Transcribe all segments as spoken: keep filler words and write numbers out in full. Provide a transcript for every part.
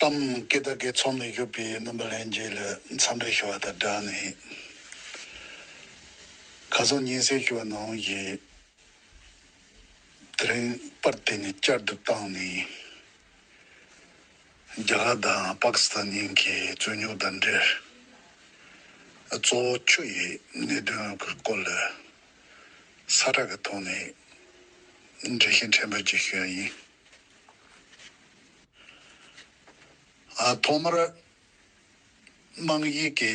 གཏམ་སྐད་བརྡ་སྐད་ཚོམས་ལས་གཡོལ་བའི་རྣམ་པ་ལྷན་རྒྱས་ལ་འཚམས་འདྲི་ཞུ་བ་དང་སྦྲགས་ནས། ཁ་སང་ཉིན་ཤས་ཞུ་བ་ནང་བཞིན། དེ་རིང་པར་དེ་ནས་བསྐྱར་དུ་བཏང་ནས། རྒྱ་གར་དང་པ་ཀི་སི་ཐན་གཉིས་ཀྱི་རྩོད་རྙོག་དང་འབྲེལ། གཙོ་བོ་ཆུ་ཡི་གནད་དོན་གྱི་སྐོར་ལ་ས་ཁྲ་གི་ཐོག་ནས་འགྲེལ་བཤད་ཕྲན་བུ་ཅིག་ཞུ་ཡ་ཡིན། ཨ། ཐོག་མར་དམངས་ཡིག་གི་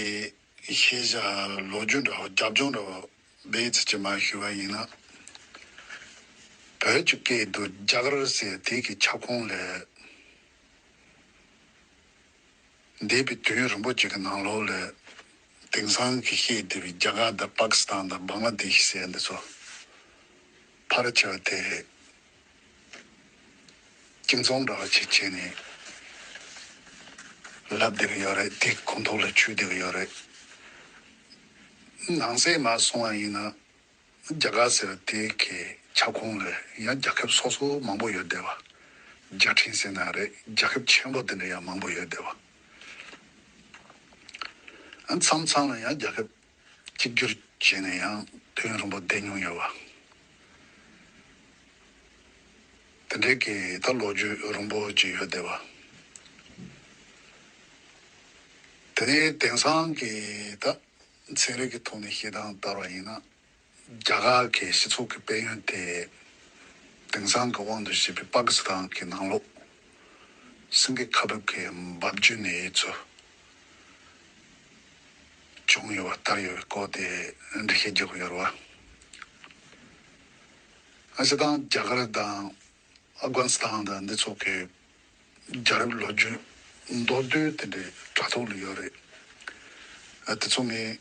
ཤེས་བྱ་ལོ་རྒྱུས་འདྲ་བོ་རྒྱབ་ལྗོངས་འདྲ་བོ་སྦས་ཚུལ་གྱི་མ་ཞུ་བ་ཡིན་ན། བོད་ཀྱི་སྐད་དུ་རྒྱ་གར་ཟེར་དེ་གི་ཁྱབ་ཁོངས་ལས་འདས་པའི་དུས་ཡུན་རིང་པོ་ཅིག་གི་ནང་ལོགས་ལ་དེང་སང་གི་བཤད་བསྡད་པའི་རྒྱ་གར་དང་པ་ཀི་སི་ཐན་དང་བང་ལ་དེ་ཤི་ཟེར་འདི་ཚོ་ཕལ་ཆེ་བ་དེ། གཅིག་མཚུངས་འདྲ་བ་ཅིག་བྱས་ནས་ལབ་བསྡད་ཀྱི་ཡོད་རེད། དེ་ཁོང་ཐོག་ལ་ཆུད་བསྡད་ཀྱི་ཡོད་རེད། ནང་གསེས་མར་སོང་བ་ཡིན་ན། རྒྱ་གར་ཟེར་བ་དེ་གའི་ཁྱབ་ཁོངས་ལ་ཡང་རྒྱལ་ཁབ་སོ་སོ་མང་པོ་ཡོད་བསྡད་པ། རྒྱལ་ཕྲན་ཟེར་ན་རེད། རྒྱལ་ཁབ་ཆེན་པོ་དེ་འདྲ་ཡང་མང་པོ་ཡོད་བསྡད་པ། ཨ། མཚམས་མཚམས་ལ་ཡང་རྒྱལ་ཁབ་གཅིག་གྱུར་བྱས་ནས་ཡང་དུས་ཡུན་རིང་པོ་བསྡད་མྱོང་ཡོད་པ། དེ་འདྲའི་གི་ད་ལོ་རྒྱུས་རིང་པོ་ཅིག་ཡོད་བསྡད་པ། དེ་ནས་དེང་སང་གི་ད་ཚན་རིག་གི་ཐོག་ནས་བཤད་སྟངས་ལྟར་བ་ཡིན་ན། རྒྱ་གར་གྱི་སྤྱི་ཚོགས་ཀྱི་དཔལ་ཡོན་དེ་དེང་སང་གི་དབང་དུ་བྱས་པའི་པ་ཀི་སི་ཐན་གྱི་ནང་ལོགས་སེང་གེ་ཁ་འབབ་ཀྱི་འབབ་རྒྱུད་ནས་ཚུར་བྱུང་ཡོད་པ་ལྟར་ཡོད་པའི་སྐོར་དེ་འགྲེལ་བཤད་རྒྱག་གི་ཡོད་རེད་བ། ཨ། སྤྱིར་བཏང་རྒྱ་གར་དང་ཨབ་གྷ་ནི་སི་ཐན་དང་འདི་ཚོ་གི་རྒྱལ་རབས་ལོ་རྒྱུས་མདོར་བསྡུས་དེ་འདྲའི་དྲ་ཐོག་ལ་ཡོད་རེད། ཨ། དེ་ཚོ་ངས་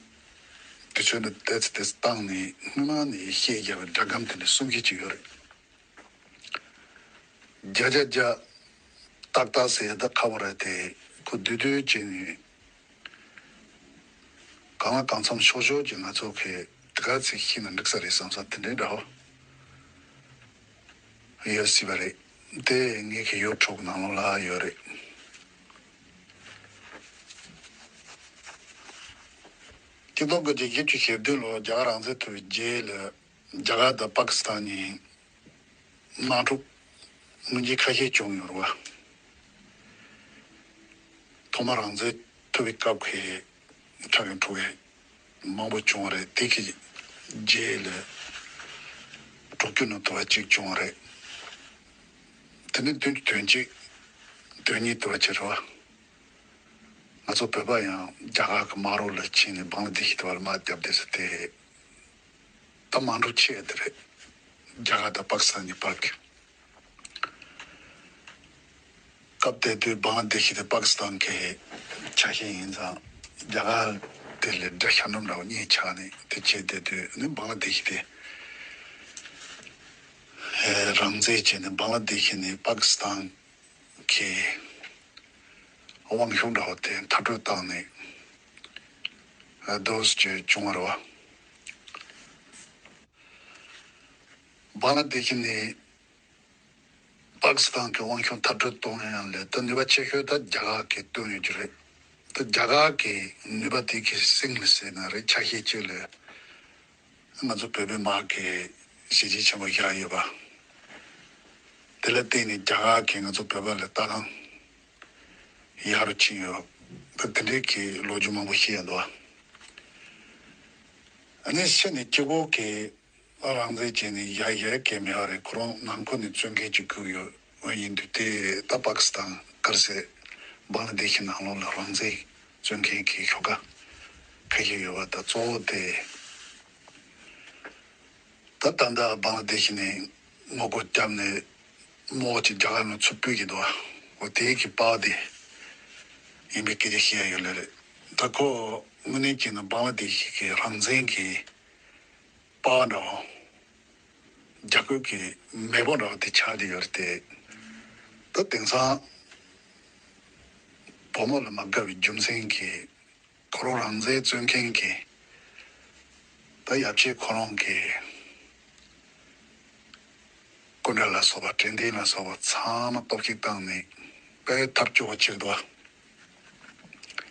དུས་ཚོད་འདི་ཏོག་ཙམ་ཏོག་ཙམ་བཏང་ནས་སྔོན་མ་ནས་བཤད་རྒྱ་བའི་སྒྲ་སྒམ་དེ་འདྲ་གསུམ་བཞི་ཅིག་ཡོད་རེད། བརྒྱ་ཆ་བརྒྱ་ཏག་ཏག་ཟེར་ཡ་ད་ཁག་པོ་རེད་དེ། ཁོ་བསྡུས་བསྡུས་བྱས་ནས་གང་ལ་གང་འཚམ་ཤོག་ཤོག་ཅིག་ང་ཚོ་གི་དེ་ག་ཚིག་ཤེས་ན་འགྲིག་ས་རེད་བསམ་ས་དེ་འདྲའི་འདྲ་བོ་ཡོད་སྲིད་པ་རེད། དེ་ངེད་ཀྱི་ཡུ་ཊུབ་ནང་ལོགས་ལ་ཡོད་རེད། སྤྱི་ལོ་དགུ་བརྒྱ་བཞི་བཅུ་ཞེ་བདུན་ལོར་རྒྱ་གར་རང་བཙན་ཐོབ་པའི་རྗེས་ལ་རྒྱ་གར་དང་པ་ཀི་སི་ཐན་གཉིས་དམག་འཁྲུག་དངོས་གཞི་ཁ་ཤས་བྱུང་ཡོད་རེད་བ། ཐོག་མར་རང་བཙན་ཐོབ་པའི་སྐབས་ཀྱི་ཁྲག་གི་འཁྲུག་པ་མང་པོ་བྱུང་བ་རེད། དེ་གི་རྗེས་ལ་དྲུག་ཅུ་ནང་དུ་བ་གཅིག་བྱུང་བ་རེད། དེ་ནས་བདུན་ཅུ་དོན་གཅིག་དོན་གཉིས་དུ་བ་བྱེད་རེད་བ། ང་ཚོ་བོད་པ་ཡང་རྒྱ་གར་གྱི་དམག་རོགས་ལ་ཕྱིན་ནས་བང་ལ་དེ་ཤི་དུ་བར་དམག་བརྒྱབ་བསྡད་ས་དེ། ད་དམག་འཁྲུག་ཆེ་དེ་རེད། རྒྱ་གར་དང་པ་ཀི་སི་ཐན་གྱི་བར་གྱི། སྐབས་དེ་དུས་བང་ལ་དེ་ཤི་དེ་པ་ཀི་སི་ཐན་གྱི་ཆ་ཤས་ཡིན་ཙང་། རྒྱ་གར་དེ་ལས་འདྲ་ཤར་འགྲོ་འདྲ་བོ་གཉིས་ཆགས་ནས་དེ་བྱས་དེ་དུས་ནི་བང་ལ་དེ་ཤི་དེ་རང་བཙན་བྱས་ནས་བང་ལ་དེ་ཤི་ནས་པ་ཀི་སི་ཐན་གྱི་དབང་ཤུགས་འདྲ་བོ་དེ་མཐར་སྐྲོད་བཏང་ནས་རྡོ་སུ་ཅིག་བྱུང་བ་རེད་བ། བང་ལ་དེ་ཤི་ནས་པ་ཀི་སི་ཐན་གྱི་དབང་ཤུགས་མཐར་སྐྲོད་གཏོང་ཡ་ལ་ད་ནུས་པ་ཆེ་ཤོས་ད་རྒྱ་གར་གྱིས་བཏོན་ཡོད་ཀྱི་རེད། ད་རྒྱ་གར་གྱི་ནུས་པ་དེ་གི་སིང་ལ་ཟེར་ན་རེད། ཆ་ཤས་གཅིག་ལ་ང་ཚོ་བོད་པའི་དམག་གི་གཞི་རྒྱ་ཆེན་པོ་བཞག་ཡོད་པ། དེ་ལ་བརྟེན་ནས་རྒྱ་གར་གྱིས་ང་ཚོ་བོད་པ་ལ་ལྟ་སྟངས་ཡག་རུ་ཕྱིན་ཡོད། ད་དེ་འདྲའི་གི་ལོ་རྒྱུས་མང་པོ་ཤེས་ཡ་འདུག་ཨ་ནི་ཕྱི་ནས་སྤྱི་བོ་གི་རང་བཙན་བྱས་ནས་ཡ་ཡ་གས་མེད་པ་རེད། ཁོ་རང་ནང་ཁུལ་ནས་བཙོན་ཁང་ཅིག་བསྐོས་ཡོད་པ་ཡིན་དུས། དེ་ད་པ་ཀི་སི་ཐན་ག་རེ་ཟེར། བང་ལ་དེ་ཤི་ནང་ལོགས་ལ་རང་བཙན་བཙོན་ཁང་གི་ཤོག་ཁག་ཁ་ཤས་ཡོད་པ། ད་གཙོ་བོ་དེ་ད་ད་ལྟ་བང་ལ་དེ་ཤི་ནས་ངོ་རྒོལ་བརྒྱབ་ནས་མོ་ཅིག་རྒྱ་གར་ནང་ཚུར་སྤོས་ཀྱི་འདུག་འོ་དེ་གི་པར་དེ་ཡིན་པའི་སྐད་ཆ་བཤད་ཡ་ཡོད་ལེ་རེད། ད་ཁོ་དངོས་གནས་བྱས་ན་བང་ལ་དེ་ཤི་གི་རང་བཙན་གི་པར་འདྲ་བོ། རྒྱ་བོད་ཀྱི་མེས་པོ་འདྲ་བོ་དེ་ཆགས་བསྡད་ཡོད་རེད་དེ། ད་དེང་སང་བུ་མོ་ལ་མ་དགའ་བའི་རྒྱུ་མཚན་གྱིས་ཁོ་རང་རང་བཙན་རྩོད་མཁན་གྱི་ད་ཡབ་ཆེན་ཁོ་རང་གི་སྐུ་འདྲ་ལ་སོགས་པ། དྲན་རྟེན་ལ་སོགས་པ་ཚང་མ་གཏོར་བཤིག་བཏང་ནས། དཔེ་ཐབས་སྐྱོ་བོ་ཅིག་འདུག་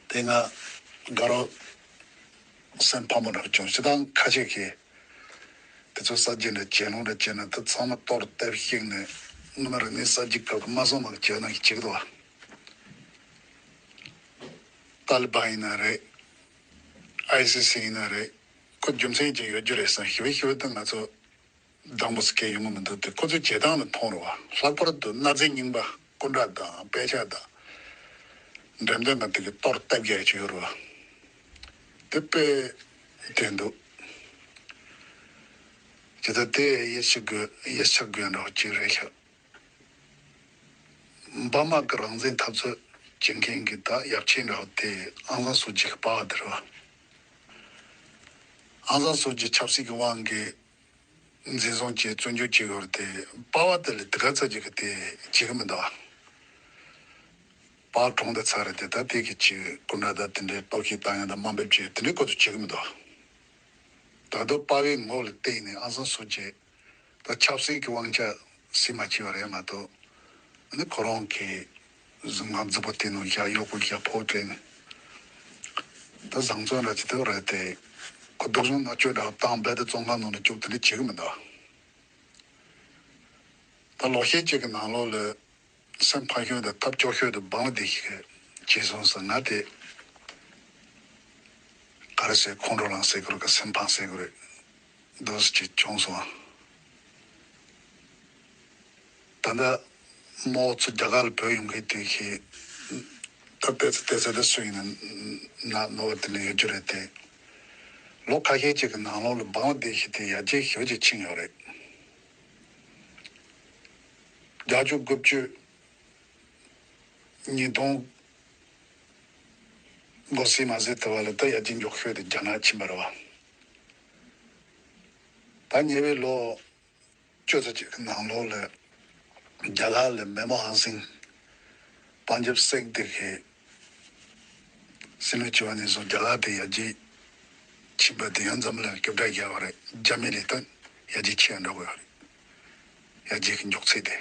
དེ་ང་དགའ་རབ་སེམས་ཕམ་པོ་འདྲ་བྱུང་། སྤྱིར་བཏང་ཁ་ཤས་ཀྱིས་དེ་ཚོ་གསར་བརྗེ་འདྲ་བྱེད་ལུང་འདྲ་བྱས་ན་ད་ཚང་མ་གཏོར་བཏབ་བཤིག་ནས་སྔོན་མ་རིག་གནས་གསར་བརྗེ་སྐབས་ཀྱི་མ་སོང་མ་བྱས་ན་བྱེད་ཀྱི་འདུག་ཏཱ་ལི་བན་ཡིན་ན་རེད། ཨའི་སི་སི་ཡིན་ན་རེད། ཁོ་རྒྱུ་མཚན་ཅིག་ཡོད་རྒྱུ་རེད་བསམ། ཞི་བའི་ཞི་བའི་དུ་ང་ཚོ་སྡང་པོ་སྐད་ཡོང་གི་མི་འདུག་དེ་ཁོ་ཚོའི་བྱེད་སྟངས་ལ་མཐོང་རུང་བ། ལྷག་པར་དུ་གནའ་རྫས་རྙིང་པ་སྐུ་འདྲ་དང་དཔེ་ཆ་དང་འགྲེམས་སྟོན་ཁང་དེ་གི་གཏོར་བཏབ་རྒྱག་ཡ་ཅིག་ཡོད་རུང་བ། དེ་དཔེ་དེ་འདུག་ཇི་ལྟར་དེ་ཡིད་ཆེས་དགོས་ཡིད་ཆེས་དགོས་འདྲ་བོ་ཅིག་རེད་ཤག་འབར་མ་གི་རང་བཙན་འཐབ་རྩོད་བྱེད་མཁན་གྱི་ད་ཡབ་ཆེན་འདྲ་བོ་དེ་ཨང་སང་སུའུ་ཅི་གི་པ་ཕ་དེ་རེད་བ། ཨང་སང་སུའུ་ཅི་ཆབ་སྲིད་ཀྱི་དབང་གིས་འཛིན་བཟུང་བྱས་བཙོན་འཇུག་བྱས་ཡོད་རེད་དེ། པ་ཕ་དེ་ལ་དེ་ག་ཚོད་ཅིག་གི་དེ་བྱེད་གི་མི་འདུག་པ་ཕ་གྲོངས་ཏེ་ཚར་རེད་དེ། ད་དེ་གི་ཅིག་སྐུ་འདྲ་ད་དེ་འདྲའི་གཏོར་བཤིག་བཏང་ཡ་ད་དམའ་འབེབས་བྱས་དེ་འདྲའི་སྐོར་དུ་བྱེད་གི་མི་འདུག་ད་དུང་པ་ཕའི་ངོ་ལ་བལྟས་ནས་ཨང་སང་སུའུ་ཅི་ད་ཆབ་སྲིད་ཀྱི་དབང་ཆ་སྲིད་མ་བྱས་པ་རེད་མ་གཏོགས། ཨ་ནི་ཁོ་རང་གི་གཟུགས་ཁམས་རྫིག་པོ་དེ་ནང་བཞག་གཡོག་པོ་བཞག་ཕོགས་སྤྲད་ནས་ད་བཟང་བཙོན་འདྲ་ཅིག་ཐེབས་རེད་དེ། ཁོ་སྡུག་སྦྱོང་མནར་གཅོད་འདྲ་བཏང་རྦད་དེ་བཙོན་ཁང་ནང་ནས་སྐྱོབ་དེ་འདྲ་བྱེད་གི་མི་འདུག་ད་ལོ་ཤས་ཅིག་གི་ནང་ལོགས་ལ་སེམས་ཕམ་ཤོས་དང་ཐབས་སྐྱོ་ཤོས་དེ་བང་ལ་དེ་ཤི་གི་བྱས་སོང་ཟེར། ང་དེ་ག་རེ་ཟེར། ཁོང་ཁྲོ་ལངས་ཟེར་གི་རེད་ག་སེམས་ཕམ་ཟེར་གི་རེད། འདུག་སེ་ཅིག་བྱུང་སོང་། ད་ལྟ་མོ་ཚོ་རྒྱ་གར་ལ་བུད་ཡོང་མཁན་དེ་ཤེས། ད་ལྟའི་ཚེ་ལྟའི་ཚེ་ད་སུ་ཡིན་ན་ན་ནོར་བ་དེ་འདྲ་ཡོད་རྒྱུ་རེད་དེ། ལོ་ཁ་ཤས་ཅིག་གི་ནང་ལོགས་ལ་བང་ལ་དེ་ཤེས་དེ་ཡར་རྒྱས་ཞེ་པོ་ཅིག་ཕྱིན་ཡོད་རེད། བརྒྱད་ཅུ་དགུ་བཅུ། ཉིས་སྟོང་འགོ་ཟིན་མ་ཟིན་དེ་བ་ལ་ད་ཡར་རྒྱས་མགྱོགས་ཤོས་དེ་རྒྱ་ནག་ཕྱིན་པ་རེད་བ། ད་ཉེ་བའི་ལོ་བཅུ་ཙམ་ཅིག་གི་ནང་ལོགས་ལ་རྒྱ་གར་ལ་མན་མོ་ཧན་སིང་པན་ཇབ་སེག་དེ་གི་སྲིད་བློན་བྱེད་པ་ནས་བཟུང་རྒྱ་གར་དེ་ཡར་རྒྱས་ཕྱིན་པ་དེ་ཡང་འཛམ་གླིང་ལ་སྐྱོབ་གྲལ་རྒྱག་པ་རེད། རྒྱ་མི་ལས་ད་ཡར་རྒྱས་ཆེ་བ་འགྲོ་དགོས་པ་རེད། ཡར་རྒྱས་ཀྱི་མགྱོགས་ཚད་དེ།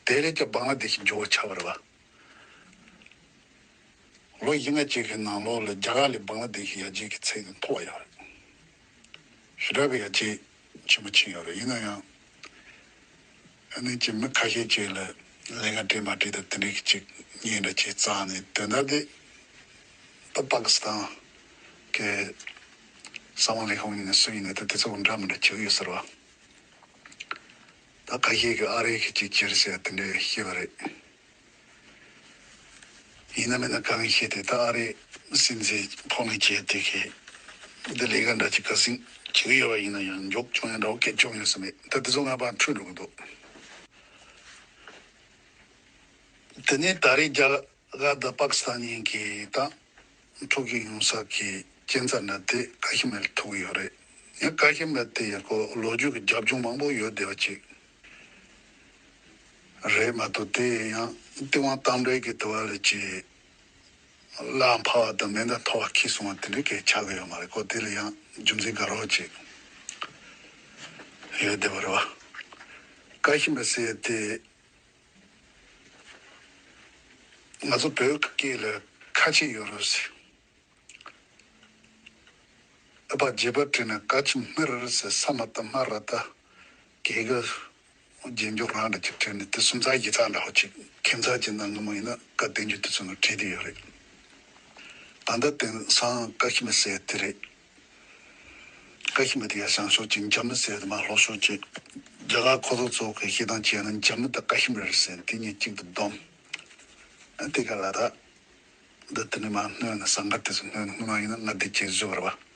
དེ་ལས་ཀྱང་བང་ལ་དེ་ཤི་མགྱོགས་པོ་ཆགས་པ་རེད་བ། ལོ་བཞི་ལྔ་ཅིག་གི་ནང་ལོགས་ལ་རྒྱ་གར་ལས་བང་ལ་དེ་ཤི་ཡར་རྒྱས་ཀྱི་ཚད་དེ་མཐོ་བ་ཡོད་རེད། ཞེ་དྲག་གི་ཡར་རྒྱས་ཆེན་པོ་ཕྱིན་ཡོད་རེད། ཡིན་ན་ཡང་ཨ་ནི་ཅིག་མི་ཁ་ཤས་ཅིག་ལ་ལས་ཀ་འགྲིག་མ་འགྲིག་དང་དེ་འདྲའི་ཅིག་ཉེས་འདྲ་ཅིག་བཙགས་ནས་དོན་དག་དེ་ད་པ་ཀི་སི་ཐན་གི་གསང་བ་ལས་ཁུངས་ཡིན་ན་སུ་ཡིན་ན་ད་དེ་ཚོ་འདྲ་མི་འདྲ་བྱེད་ཀྱི་ཡོད་ཟེར་བ། ད་ཁ་ཤས་ཀྱིས་ཨ་རི་གི་ཅིག་བྱེད་རེད་ཟེར་དེ་འདྲ་བཤད་པ་རེད། ཡིན་ན་མིན་ན་གང་ཤེས་དེ་ད་ཨ་རི་སྲིད་འཛིན་ཕོ་ལྷན་བྱས་དེ་གི་འདི་ལས་ཀ་འདྲ་ཅིག་ག་ཟིང་བྱེད་ཀྱི་ཡོད་པ་ཡིན་ན་ཡང་མགྱོགས་བྱུང་ཡང་འདྲ་བོ་སྐད་བྱུང་ཡོད་ས་མེད། ད་དེ་ཚོ་ང་པར་འཁྲུལ་འགྲོ་གི་འདུག་དེ་ནས་ད་རེས་རྒྱ་གར་དང་པ་ཀི་སི་ཐན་གཉིས་ཀྱི་ད་འཁྲུག་རྒྱུ་ཡོང་ས་གི་རྐྱེན་རྩ་འདྲ་དེ་ཀ་ཤི་མིར་ཐུག་གི་ཡོད་རེད། ཡང་ཀ་ཤི་མིར་དེ་ཡང་ཁོ་ལོ་རྒྱུས་ཀྱི་རྒྱབ་ལྗོངས་མང་པོ་ཡོད་བསྡད་པ་ཅིག་རེད་མ་གཏོགས། དེ་ཡང་སྟེས་དབང་རྟ་མགྲིན་གྱི་དུ་བ་ལ་ཅིག་གླ་འཕར་བ་དང་མེ་མདའ་འཐོར་བ་ཁྱེར་སོང་བ་དེ་འདྲའི་སྐད་ཆགས་ཀྱི་ཡོད་མ་རེད། ཁོ་དེ་ལ་ཡང་རྒྱུ་མཚན་ག་རེ་ཅིག་ཡོད་བསྡད་པ་རེད་བ། ཀ་ཤི་མིར་ཟེར་དེ་ང་ཚོ་བོད་སྐད་ལ་ཁ་ཆེ་ཡོད་རེད་ཟེར། ཨ་ཕ་རྗེས་པ་བྲིས་ན་ཀ་ཆི་སྨིར་ཟེར། ས་མ་ཏ་སྨ་ར་ཏ་གེ་གི་རྗེས་འཇུག་རང་འདྲ་ཅིག་བྲིས་ནས་དེ་སུམ་རྩ་བཞི་རྩ་འདྲ་བོ་ཅིག་ཁྱད་མཚར་གྱི་གནའ་སྔ་མོ་ཡིན་ན་བཀའ་བསྟན་འགྱུར་དེ་ཚོ་ནང་བྲིས་བསྡད་ཡོད་རེད། ད་ལྟ་དེང་སང་ཀ་ཤི་མིར་ཟེར་དེ་རེད། ཀ་ཤི་མིར་དེ་ཡར་བཞེངས་ཤོག་ཅིག་འཇམ་མི་ཟེར་དེ་མར་ལྷོ་ཤོག་ཅིག་རྒྱ་གར་ཁོ་ཚོ་ཚོ་གི་བཤད་སྟངས་བྱས་ན་འཇམ་མི་དང་ཀ་ཤི་མིར་ཟེར་དེ་གཉིས་གཅིག་ཏུ་བསྡོམས། ཨ་དེ་ག་ལ་ད། འདི་དེ་ནས་མར་སྣོན་ནས་ཟངས་དཀར་དེ་ཚོ་སྣོན་ནས་སྔོན་མ་ཡིན་ན་མངའ་སྡེ་བྱས་བཟོས་པ་རེད་བ།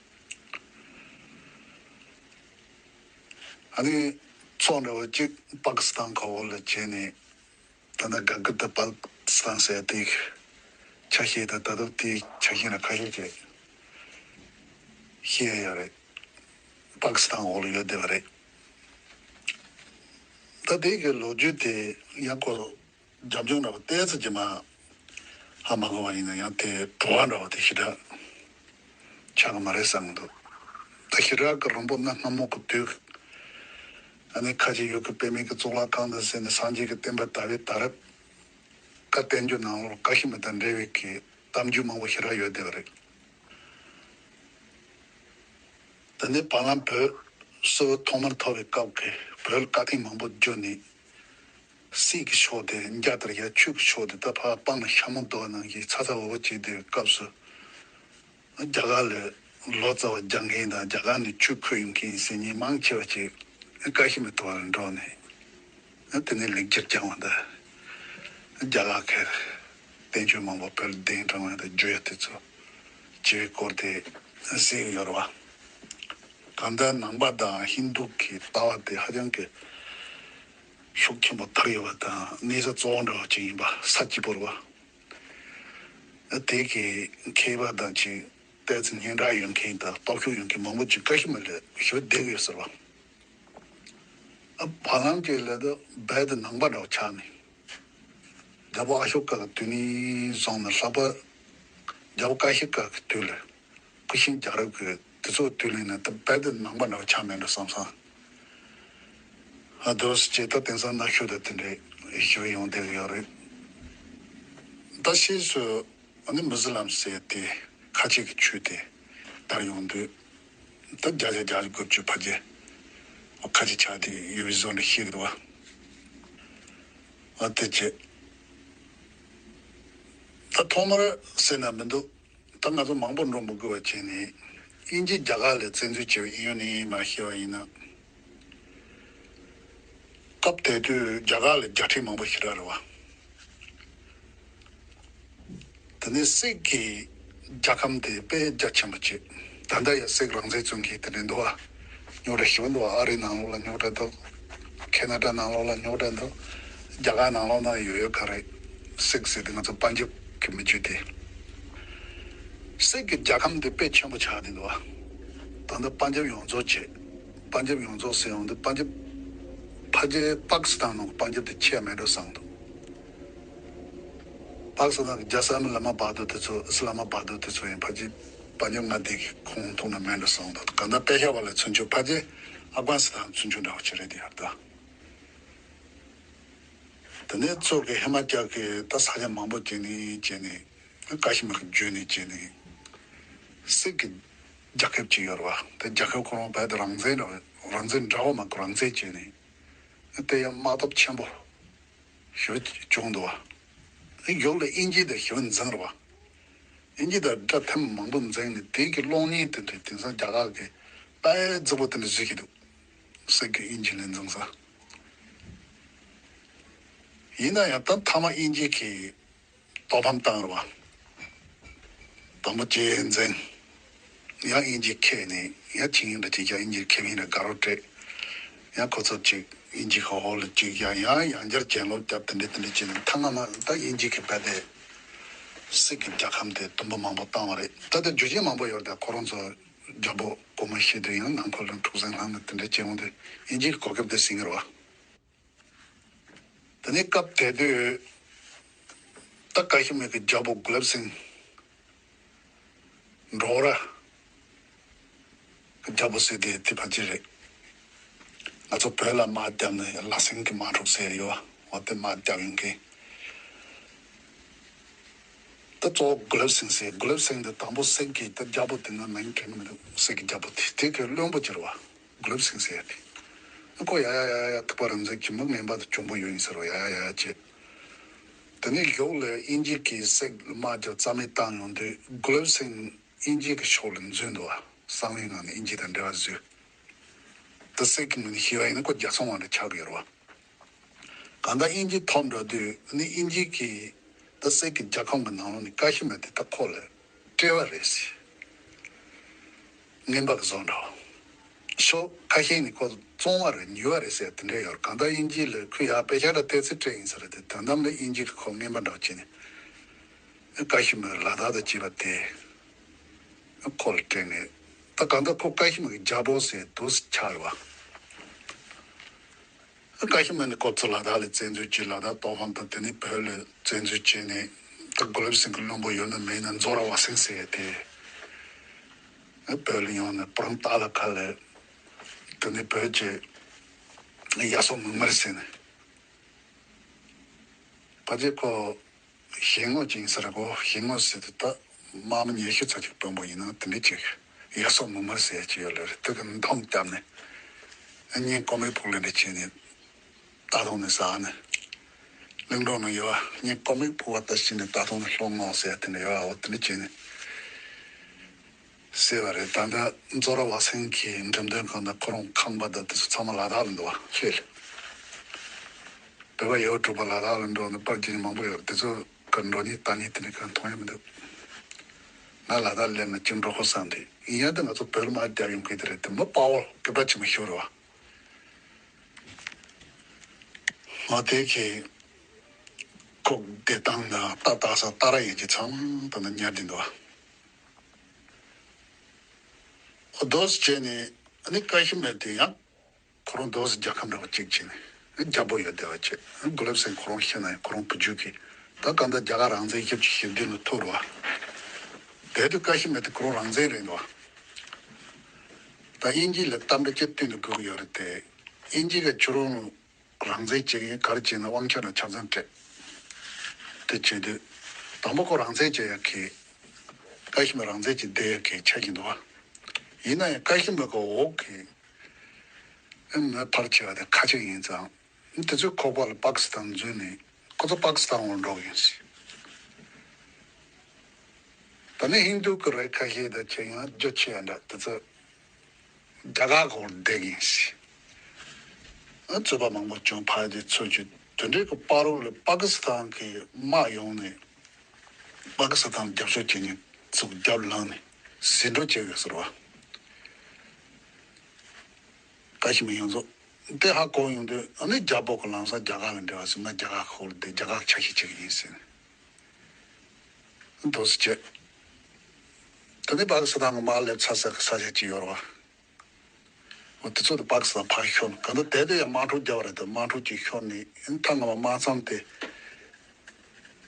ཨ་ནི་ཚོགས་འདྲ་བོ་གཅིག་པ་ཀི་སི་ཐན་ཁ་འོག་ལ་བྱས་ནས་ད་ལྟ་ག་གི་ད་པ་ཀི་སི་ཐན་ཟེར་དེ་ཆ་ཤས་དང་ད་དུང་དེའི་ཆ་ཤས་ལ་ཁ་ཤས་ཀྱིས་ཤེས་ཡ་ཡོད་རེད། པ་ཀི་སི་ཐན་འོག་ལ་ཡོད་བསྡད་པ་རེད། ད་དེ་གི་ལོ་རྒྱུས་དེ་ཡང་ཁོ་རྒྱབ་ལྗོངས་འདྲ་བ་ཏོག་ཙམ་ཅིག་མར་ཧ་མ་གོ་བ་ཡིན་ན་ཡང་དེ་བྲོ་བ་འདྲ་བ་དེ་ཞེ་དྲག་ཆགས་ཀྱི་མ་རེད་བསམ་གྱི་འདུག་ད་ཞེ་དྲག་གི་རིང་པོ་གནའ་སྔ་མོ་གི་དུས་ཨ་ནི་ཁ་ཆེ་ཡུལ་གྱི་པདྨའི་གི་གཙུག་ལག་ཁང་དུ་ཟེར་ནས་སངས་རྒྱས་ཀྱི་བསྟན་པ་དར་བའི་དར་རབས་ བསྟན་བཅོས་ནང་ལོགས་བཀའ་ཤི་མི་དང་འབྲེལ་བའི་གི་གཏམ་རྒྱུད་མང་པོ་ཞེ་དྲག་ཡོད་བསྡད་པ་རེད། དེ་ནས་བར་ལམ་བོད་སིལ་བུ་ཐོག་མར་འཐོར་བའི་སྐབས་ཀྱི་བོད་ལ་བཀའ་ཐེངས་མང་པོ་བསྒྱུར་ནས། སྲིད་ཀྱི་ཕྱོགས་དེ་འཇའ་ལྟར་ཡལ། ཆོས་ཀྱི་ཕྱོགས་དེ་ད་ཕར་སྤང་ལ་ཤ་མོ་རྡོ་ནང་བཞིན་ཚ་ཚ་འུར་འུར་བྱེད་བསྡད་པའི་སྐབས་སུ། རྒྱ་གར་ལ་ལོ་ཙཱ་བ་སྦྱང་མཁན་དང་རྒྱ་གར་ནས་ཆོས་ཁུར་ཡོང་མཁན་ཟེར་མཁན་མང་ཆེ་བ་ཅིག་བཀའ་ཤི་མི་ཐུབ་པ་ལ་འགྲོ་ནས། དེ་ནས་ལེགས་སྦྱར་སྦྱང་བ་དང་། རྒྱ་གར་གྱི་བསྟན་བཅོས་མང་པོ་བོད་ལ་གདན་དྲངས་པ་དང་བརྗོད་ཡ་དེ་ཚོ་བྱས་པའི་སྐོར་དེ་གཟིགས་ཡོད་རེད་བ། གང་ལྟར་ནང་པ་དང་ཧིན་དུ་གི་ལྟ་བ་དེ་ཧ་ཅང་གི་ཤུགས་ཆེན་པོ་དར་ཡོད་པ་དང་གནས་ས་གཙོ་བོ་འདྲ་བ་ཅིག་ཡིན་པ་ས་གཅིག་པོ་རེད་བ། དེ་གི་མཁས་པ་དང་ཅིག་ལྟས་ཚེ་སྙན་གྲགས་ཡོད་མཁན་དང་སྟོབས་ཤུགས་ཡོད་མཁན་མང་པོ་ཅིག་བཀའ་ཤི་མི་ལ་ཞུ་བསྡད་ཡོད་ཟེར་བ། ཨ་བ་ལང་གི་ལ་དུ་རྦད་དེ་ནང་པ་འདྲ་བ་ཆགས་ནས། རྒྱལ་པོ་ཨ་ཤོ་ཀ་གི་དུས་ནས་བཟུང་ནས་ལྷག་པར་རྒྱལ་པོ་ཀ་ཤི་ཀ་གི་དུས་ལ་སྐུ་ཞབས་རྒྱལ་རབས་ཀྱི་དེ་ཚོ་དུས་ལ་ནི་དུ་རྦད་དེ་ནང་པ་འདྲ་བ་ཆགས་མེད་འགྲོ་བསམ་སོང་། ཨ་དོ་སི་ཅེ་ད་དེང་སང་གནའ་ཤུལ་དུ་དེ་འདྲའི་ཞུ་ཡོང་བསྡད་ཡོད་རེད། ད་ཕྱིས་སུ་ཨ་ནི་མུ་ཟི་ལམ་ཟེར་དེ་ཁ་ཆེ་གི་ཆོས་དེ་དར་ཡོང་དུས། ད་བརྒྱ་ཆ་བརྒྱ་ཆ་དགུ་བཅུ་ཕལ་ཆེར་ཁ་ཆེ་ཆགས་དེ་ཡོད་པའི་བཟོ་འདྲ་ཤེས་ཀྱི་འདུག་བ། ཨ་དེ་བྱས། ད་ཐོག་མར་ཟེར་ན་མི་འདུག་ད་ང་ཚོ་མང་པོ་འགྲོ་མི་དགོས་པ་བྱས་ནས་དབྱིན་ཇི་རྒྱ་གར་ལ་བཙན་འཛུལ་བྱས་པའི་ཨིན་ཡོན་ནི་མ་ཤེས་པ་ཡིན་ན། སྐབས་དེ་དུས་རྒྱ་གར་ལ་རྒྱལ་ཁྲིམས་མང་པོ་ཞེ་དྲག་རེད་བ། དེ་ནས་སིག་གི་རྒྱལ་ཁམས་དེ་དཔེ་རྒྱ་ཆེན་པོ་བྱས། ད་ལྟ་ཡང་སིག་རང་བཙན་བཙོང་མཁན་དེ་འདྲ་འདུག་བ། རྙོག་དྲ་ཞེ་པོ་འདུག་བ། ཨ་རི་ནང་ལོགས་ལ་རྙོག་དྲ་འདུག་ཁེ་ན་ཌ་ནང་ལོགས་ལ་རྙོག་དྲ་འདུག་རྒྱ་གར་ནང་ལོགས་ན་ཡོད་ཡོད་ག་རེད། སིག་ཟེར་དེ་ང་ཚོ་པན་ཇབ་གི་མི་རྒྱུད་དེ། སིག་གི་རྒྱལ་ཁམས་དེ་དཔེ་ཆེན་པོ་ཆགས་བསྡད་འདུག་བ། ད་ལྟ་པན་ཇབ་ཡོངས་རྫོགས་བྱས། པན་ཇབ་ཡོངས་རྫོགས་ཟེར་ཡོང་དུས་པན་ཇབ་ཕལ་ཆེར་པ་ཀི་སི་ཐན་ནང་གི་པན་ཇབ་དེ་ཆེ་བ་མེད་འགྲོ་བསམ་འདུག་པ་ཀི་སི་ཐན་གྱི་རྒྱལ་ས་ཨ་མི་ལ་མ་བྷ་དུར་དེ་ཚོ་ཨི་སི་ལ་མ་བྷ་དུར་དེ་ཚོ་ཡིན་ཕལ་ཆེར་པན་ཇབ་མངའ་སྡེ་གི་ཁོངས་གཏོགས་ན་མེད་འགྲོ་བསམ་འདུག་གང་ལྟར་པེ་ཤ་ཝར་ལ་ཚུན་ཆོད་ཕལ་ཆེར་ཨབ་གྷ་ནི་སི་ཐན་ཚུན་ཆོད་འདྲ་བོ་ཅིག་རེད་དེ་ཡར་ད། དེ་ནས་ཚུར་གི་ཧི་མ་ཅལ་གི་ད་ས་ཆ་མང་པོ་བྱས་ནས་བྱས་ནས་ཀ་ཤི་མིར་བརྒྱུད་ནས་བྱས་ནས་སིག་གི་རྒྱལ་ཁབ་ཅིག་ཡོད་རེད་བ། དེ་རྒྱལ་ཁབ་ཁོ་རང་རྦད་དེ་རང་བཙན་རང་བཙན་འདྲ་བོ་མ་གི་རང་བཙན་བྱས་ནས་དེ་ཡང་དམག་སྟོབས་ཆེན་པོ་ཞེ་པོ་བྱུང་འདུག་བ། ཡུལ་ལ་དབྱིན་ཇི་དང་ཞེ་པོ་འཛིང་རེད་བ། དབྱིན་ཇི་དང་དགྲ་ཐེངས་མང་པོ་འཛིང་ནས་དེ་གི་གློག་བརྙན་དེ་འདྲ་དེང་སང་རྒྱ་གར་གི་དཔེ་རྫིག་པོ་དེ་འདྲ་བཟོས་ཀྱི་འདུག་སིག་གི་དབྱིན་ཇི་ལ་འཛིང་ས། ཡིན་ན་ཡང་ད་མཐའ་མ་དབྱིན་ཇི་གིས་ཐོག་ཕམ་བཏང་རེད་བ། དང་པོ་ཇེ་ཡན་འཛིན། ཡང་དབྱིན་ཇི་ཁས་ནས་ཡང་ཆིངས་ཡིག་འདྲ་ཅིག་ཡང་དབྱིན་ཇི་ཁས་ཡིན་འདྲ་དགའ་རོགས་སྤྲད། ཡང་ཁོ་ཚོ་ཅིག་དབྱིན་ཇི་ཁ་འོག་ལ་ཅིག་ཡང་ཡང་ཡང་བསྐྱར་གྱེན་ལོག་བརྒྱབ་དེ་འདྲ་དེ་འདྲ་བྱས་ནས་མཐའ་མ་མ་ད་དབྱིན་ཇི་གིས་རྦད་དེ་སིག་གི་རྒྱལ་ཁམས་དེ་དུམ་བུ་མང་པོ་བཏང་བ་རེད། ད་ལྟ་རྒྱུ་རྐྱེན་མང་པོ་ཡོད་རེད། ད་ཁོ་རང་ཚོ་རྒྱལ་པོ་གོང་མ་ཤི་དུས་ཡང་ནང་ཁུལ་ལ་འཁྲུག་ཟིང་ལངས་ནས་དེ་འདྲ་བྱས་འོང་དུས་དབྱིན་ཇི་གིས་གོ་སྐབས་དེ་ཟིན་གྱི་རེད་བ། དེ་ནས་སྐབས་དེ་དུས་ད་ཀ་ཤི་མིར་གྱི་རྒྱལ་པོ་གུ་ལབ་སིང་། འབྲོག་ར་གི་རྒྱལ་པོ་ཟེར་དེ་དེ་ཕལ་ཆེར་རེད། ང་ཚོ་བོད་ལ་དམག་བརྒྱབ་ནས་ལྷ་སྲིན་གྱི་དམག་འཁྲུག་ཟེར་ཡོད་བ། འོ་དེ་དམག་བརྒྱབ་ཡོང་མཁན། ད་གཙོ་བོ་གུ་ལབ་སིང་ཟེར། གུ་ལབ་སིང་དེ་དང་པོ་སིག་གི་ད་རྒྱལ་པོ་དེ་ང་མིང་དྲན་གྱི་མི་འདུག་སིག་གི་རྒྱལ་པོ་དེ་དེ་གི་བློན་པོ་ཅིག་རེད་བ། གུ་ལབ་སིང་ཟེར་ཡ་དེ། ཁོ་ཡ་ཡ་ཡ་ཡ་ཐུབ་པ་རང་བཙན་གྱི་མི་ངན་པ་དང་གྱོང་པོ་ཡོད་ཡིན་ཟེར་བ་ཡ་ཡ་ཡ་ཡ་བྱས། དེ་ནས་གཞུག་ལ་དབྱིན་ཇི་གིས་སིག་ལ་དམག་རྒྱག་རྩ་མེད་བཏང་ཡོང་དུས་གུ་ལབ་སིང་དབྱིན་ཇི་གི་ཕྱོགས་ལ་འཛུལ་འདུག་བ། གསང་བའི་ངང་ནས་དབྱིན་ཇི་དང་འབྲེལ་བ་བཟོས། ད་སིག་གི་ངོས་ནས་ཤེས་པ་ཡིན་ན་ཁོ་རྒྱལ་སྲུང་དབང་དུ་ཆགས་ཀྱི་ཡོད་རེད་བ། གང་ལྟར་དབྱིན་ཇི་ཐོབ་འགྲོ་དུས་ནི་དབྱིན་ཇི་གིས་ད་སིག་གི་རྒྱལ་ཁམས་ཀྱི་ནང་ལོགས་ནས་ཀ་ཤི་མིར་དེ་ད་ཁོ་ལ་སྤྲད་པ་རེད་ཟེར། རྔན་པ་གི་བཟོ་འདྲ་བ། ཤོག་ཁ་ཤས་ནི་ཁོ་བཙོང་བ་རེད་ཉོས་པ་རེད་ཟེར་དེ་འདྲ་ཡོད། གང་ལྟར་དབྱིན་ཇི་ལ་ཁོས་ཡར་པེ་ཤ་དང་ཏོག་ཙམ་སྤྲད་ཡིན་ས་རེད་དེ། དོན་དམ་ལ་དབྱིན་ཇི་གིས་ཁོ་རྔན་པ་འདྲ་བ་བྱས་ནས་ཀ་ཤི་མིར་ལ་དྭགས་དང་བཅས་པ་དེ་ཁོ་ལ་སྤྲད་ནས། ད་གང་ལྟར་ཁོ་ཀ་ཤི་མིར་གྱི་རྒྱལ་པོ་ཟེར་དུས་ཆགས་ཡོད་བ། ཀ་ཤི་མིར་ནི་ཁོ་ཚོ་ལ་དྭགས་ལ་བཙན་འཛུལ་བྱས། ལ་དྭགས་ཏོག་ཧྥང་དང་དེ་ནས་བོད་ལ་བཙན་འཛུལ་བྱས་ནས། ད་གུ་ལབ་སིང་གི་བློན་པོ་ཡོད་ན་མེད་ན་ཛོ་ར་ཝ་སིང་ཟེར་ཡ་དེ། བོད་ལ་ཡོང་ནས་པུ་རམ་ཏཱ་ལ་ཁ་ལ་དེ་ནས་བོད་ཀྱི་ཡ་སོ་མིག་དམར་ཟེར་ནས། ཕལ་ཆེར་ཁོ་ ཞལ་ངོ་ཅིག་ཡིན་ས་རེད་གོ། ཞལ་ངོ་ཟེར་དུས་ད་དམག་མི་ཉི་ཤུ་ཙམ་ཅིག་དཔོན་པོ་ཡིན་ན་དེ་འདྲ་ཅིག་ཡ་སོག་མི་དམར་ཟེར་ཡ་ཅིག་ཡོད་ལ་རེད། དེ་གི་འདོམས་བརྒྱབ་ནས་ཨ་ནི་ཀོ་མེག་ཕུག་ལ་འདྲ་བྱས་ནས་ད་དུང་ནས་ཟ་ནས་གླིང་སྒྲུང་ནང་ཡོད་བ། ངས་ཀོ་མེག་ཕུག་བ་ད་ཕྱིན་ནས་ད་དུང་ནས་ལྷོ་ངོ་ཟེར་ཡ་དེ་འདྲ་ཡོད་བ། འོ་དེ་འདྲ་བྱས་ནས། ཟེར་བ་རེད། ད་ལྟ་མཛོ་ར་བ་སེང་གི་འགྲེམས་སྟོན་ཁང་དང་ཁོ་རང་ཁང་པ་དང་དེ་ཚོ་ཚང་མ་ལ་དྭགས་ལ་འདུག་བ། ལྷོད་ལ། བོད་པ་ཡོད་དྲུག་པ་ལ་དྭགས་ལ་འགྲོ་ནས་པར་རྒྱག་མཁན་མང་པོ་ཡོད་རེད། དེ་ཚོ་ག་འགྲོ་ནི་ལྟ་ནི་དེ་འདྲ་གང་མཐོང་ཡ་མི་འདུག་ང་ལ་དྭགས་སླེབས་ན་ཅིག་འགྲོ་དགོས་བསམ་སྟེ་ཡིན་ཡང་དེ་ང་ཚོ་བོད་ལ་མར་རྒྱག་ཡོང་གི་དེ་རེད། དེ་མི་དཔའ་བོ་སྐད་གྲགས་ཆེན་པོ་ཞིག་རེད་བ། ང་དེ་གི་ཁོག་བདེ་ཐང་དང་ཏག་ཏག་ས་ཏག་ར་ཡིན་གྱི་ཚང་དང་ན་ཉར་དེ་འདུག་བ། ཨོ་དོ་སི་བྱས་ནས་ཨ་ནི་ཀ་ཤི་མིར་དེ་ཡང་ཁོ་རང་དོ་སི་རྒྱལ་ཁམས་འདྲ་བ་གཅིག་བྱས་ནས་རྒྱལ་པོ་ཡོད་བསྡད་པ་བྱས། གུ་ལབ་སེང་ཁོ་རང་ཤི་ན་ཡང་ཁོ་རང་བུ་རྒྱུད་ཀྱི་ད་གང་ལྟར་རྒྱ་གར་རང་བཙན་ཞེ་པོ་ཅིག་ཞེ་པོ་ཅིག་ལ་ཐུག་རེད་བ། དེ་དུས་ཀ་ཤི་མིར་དེ་ཁོ་རང་རང་བཙན་རེད་འདུག་བ། ད་དབྱིན་ཇི་ལ་གཏམ་དཔེ་ཅིག་བསྟུན་ནས་དགོས་ཀྱི་ཡོད་རེད་དེ། དབྱིན་ཇི་ག་ཁྱོད་རང་རང་བཙན་བྱེད་ཀྱི་ཡིན། ག་རེ་བྱས་ན་དབང་ཆ་ལ་ཆ་ཚང་སྤྲད། དེ་བྱེད་དུས་དང་པོ་ཁོ་རང་བཙན་བྱེད་ཡ་གི་ཀ་ཤི་མིར་རང་བཙན་གྱི་བསྡད་ཡ་གི་ཆ་གི་འདུག་བ། ཡིན་ན་ཡང་ཀ་ཤི་མིར་གི་འོག་གི་ཨེ་མི་ཕལ་ཆེ་བ་དེ་ཁ་ཆེ་ཡིན་ཙང་དེ་ཚོའི་ཁོག་པ་ལ་པ་ཀི་སི་ཐན་འཛུལ་ནས་ཁོ་ཚོ་པ་ཀི་སི་ཐན་འོག་འགྲོ་གི་ཡིན་ཟེར། ད་ནི་ཧིན་དུ་གི་རེད། ཁ་ཤས་ད་ཆེ་ཡང་རྒྱུ་ཆེ་ཡ་འདྲ་དེ་ཚོ། རྒྱ་གར་གོར་བསྡད་ཀྱིན་ཤི། རྩོད་པ་མང་པོ་བྱུང་། ཕ་དེ་ཚོ་ཆུ་དེ་འདྲའི་གི་བར་རོ་ལ་པ་ཀི་སི་ཐན་གི་དམག་ཡོང་ནས་པ་ཀི་སི་ཐན་རྒྱབ་སྐྱོར་བྱེད་མཁན་ཚོ་རྒྱབ་ལངས་ནས་ཟིན་འགྲོ་བྱེད་དགོས་ཟེར་བ། ཀ་ཤི་མིར་ཡོངས་རྫོགས་དེ་ཧ་གོ་ཡོང་དུས་ཨ་ནི་རྒྱལ་པོ་གི་ལམ་སང་རྒྱ་གར་ལ་འབྲེལ་བ་ཟེར་ན་རྒྱ་གར་གོར་བསྡད། རྒྱ་གར་ཆ་ཤས་བྱེད་ཀྱི་ཡིན་ཟེར་ནས། འདུག་སེ་བྱས། དེ་ནས་པ་ཀི་སི་ཐན་གྱི་དམག་སླེབས་ཚར་ས་གི་ས་ཆ་གཅིག་ཡོད་རེད་བ། འོ་དེ་ཚོ་དེ་པ་ཀི་སི་ཐན་ཕར་ཤོར་ནས་གང་ལྟར་དེ་དེ་ཡང་དམག་འཁྲུག་བརྒྱབ་པ་རེད་དེ། དམག་འཁྲུག་ཅིག་ཤོར་ནས་ཐང་གི་དམག་མཚམས་དེ་